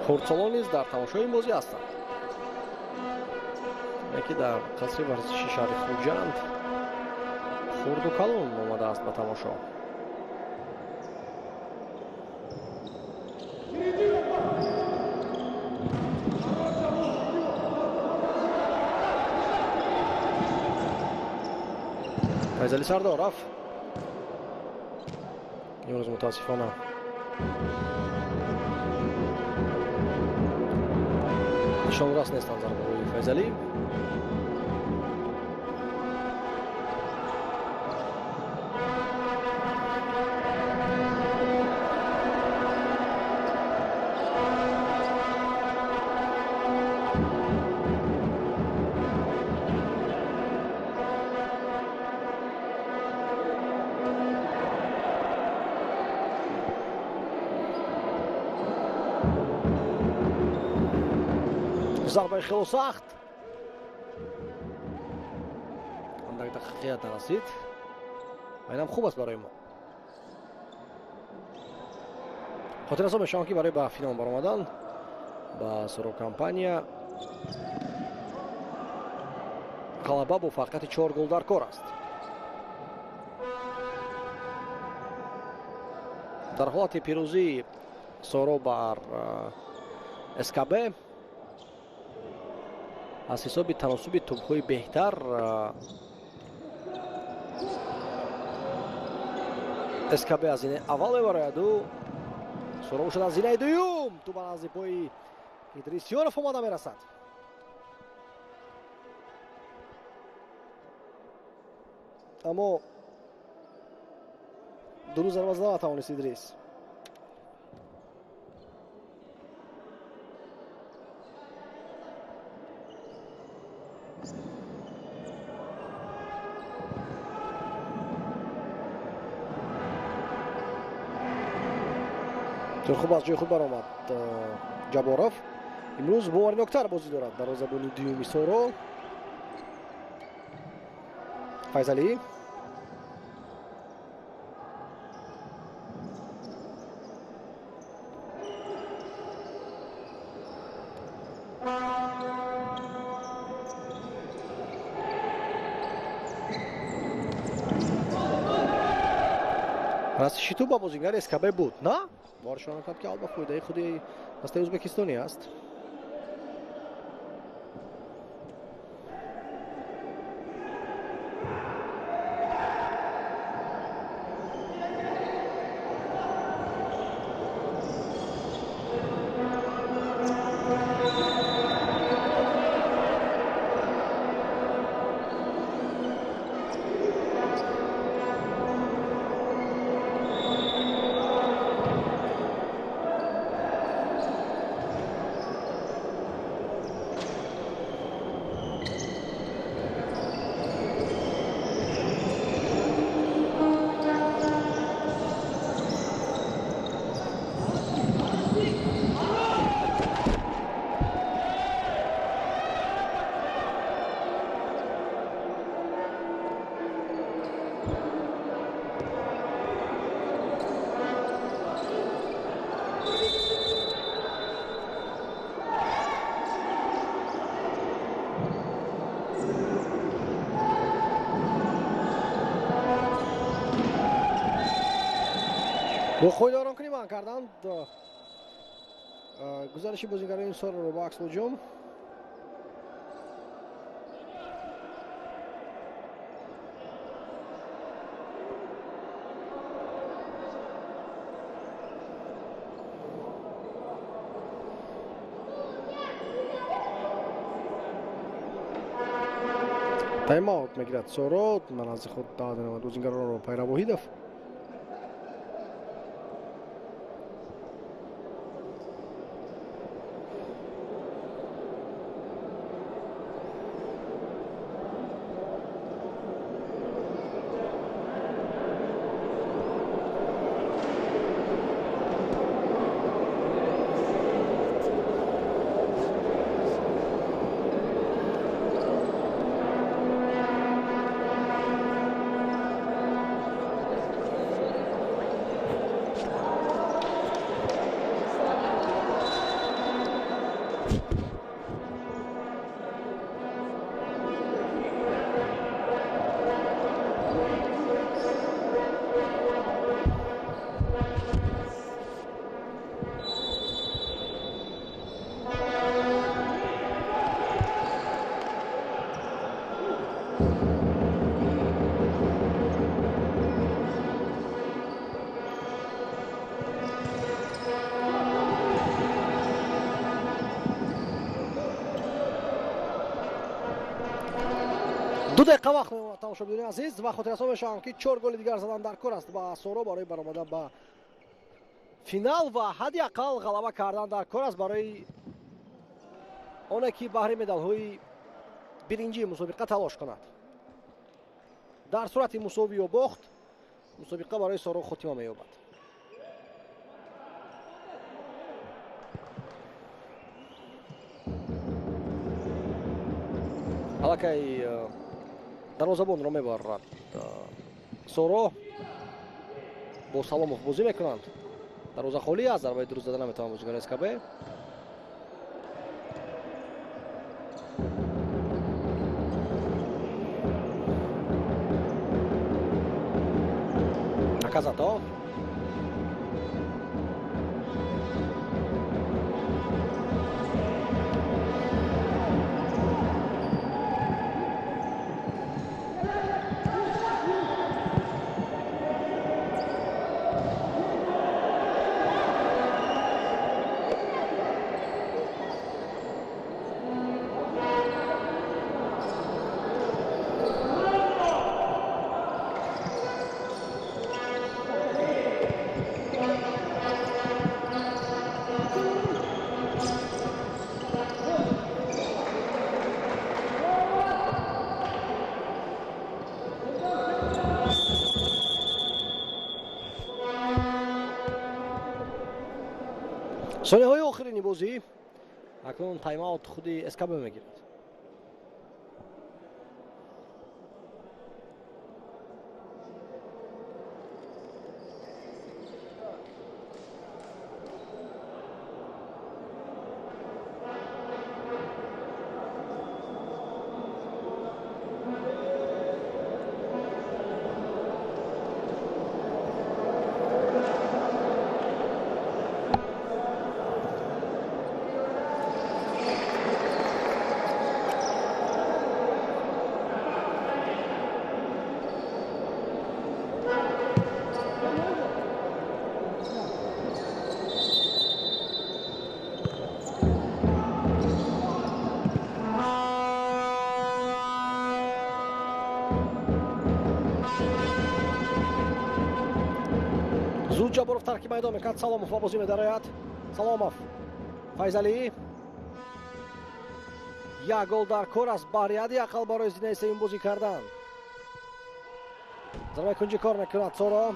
Хурдсолон низ дар тамошои ин бозӣ ҳастанд. Яке дар қасри варзиши шаҳри Хуҷанд хурду калон омадааст ба тамошо. Файзали Сардоров имрӯз мутаассифона нишонрас нестанд зарбаҳои Файзалӣ. Зарбаи хело сахт. Андак дақиқият нарасид. Ва инам хуб аст барои мо. Хотиррасон мешавам ки барои ба финал баромадан ба Соро компания ғалаба бо фарқияти 4 гол дар кор аст. Дар ҳолати пирӯзии Соро бар СКБ аз ҳисоби таносуби тӯбҳои беҳтар СКБ аз зинаи аввал мебарояду Соро бошад аз зинаи дуюм. Тӯб аз пои Идрисёнов омада мерасад. Аммо дуруст зарба зада натавонист Идрис. Хуб аз ҷои худ баромад Ҷаборов. Имрӯз боварноктар бозӣ дорад дарвозабони дуюми Соро. Файзалӣ расиши тӯб ба бозигари СКБ буд, на? Бор ишора мекунад, ки алба фоидаи худи дастаи ӯзбекистонӣ аст. Бо худоронкунӣ манъ карданд гузариши бозигарони Сороро ба акс-ҳуҷум. Тайм-аут мегирад Соро. Ман аз худ даъват менамояд бозигаронро Пайрав Воҳидов. Ду дақиқа вақт мемонад, тамошобинони азиз, ва хотиррасон мешавам, ки 4 голи дигар задан дар кор аст ба Соро барои баромадан ба финал ва ҳадди ақал ғалаба кардан дар кор аст барои оне ки баҳри медалҳои биринҷии мусобиқа талош кунад. Дар сурати мусовӣ ё бохт мусобиқа барои Соро хотима меёбад. Аллакай дарвозабонро мебарад Соро. Бо Саломов бозӣ мекунанд. Дарвоза холӣ аст, зарбаи дуруст зада наметавонад бозигари СКБ. Наказато. Сонияҳои охирини бозӣ, акнун тайм-аут худи СКБ мегирад. Зуд Ҷабборов тарки майдон мекард. Саломов ба бозӣ медарояд. Саломов, Файзалӣ, як гол дар кор аст баҳри ҳадди ақал барои зинаи сеюм бозӣ кардан. Зарбаи кунҷӣ кор мекунад Соро.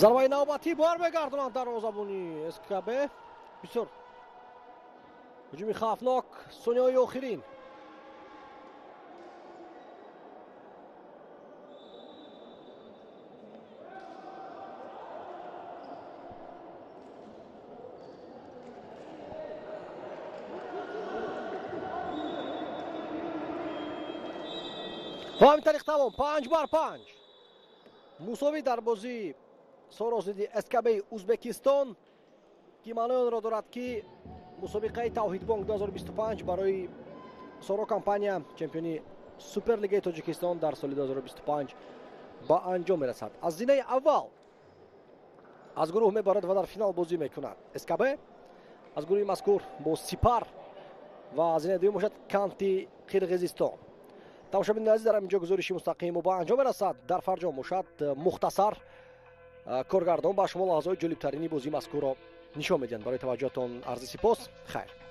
Зарбаи навбатӣ бармегардонанд дарвозабони СКБ. Бисёр ҳуҷуми хавфнок, сонияҳои охирин. Ва ҳамин тариқ тамом, 5-5. Мусовӣ дар бозии Соро зидди СКБ Узбекистон, ки маънои онро дорад, ки мусобиқаи Тавҳидбонк 2025 барои Соро компания, чемпиони Суперлигаи Тоҷикистон дар соли 2025 ба анҷом мерасад. Аз зинаи аввал аз гурӯҳ мебарад ва дар финал бозӣ мекунад СКБ. Аз гурӯҳи мазкур бо Сипар ва аз зинаи дуюм бошад Канти Қирғизистон. Тамошобинони азиз, дар ҳамин ҷо гузориши мустақими мо ба анҷом мерасад. Дар фарҷом бошад мухтасар коргардон ба шумо лаҳзаҳои ҷолибтарини бозии мазкурро нишон медиҳанд. Барои таваҷҷӯҳатон арзи сипос. Хайр.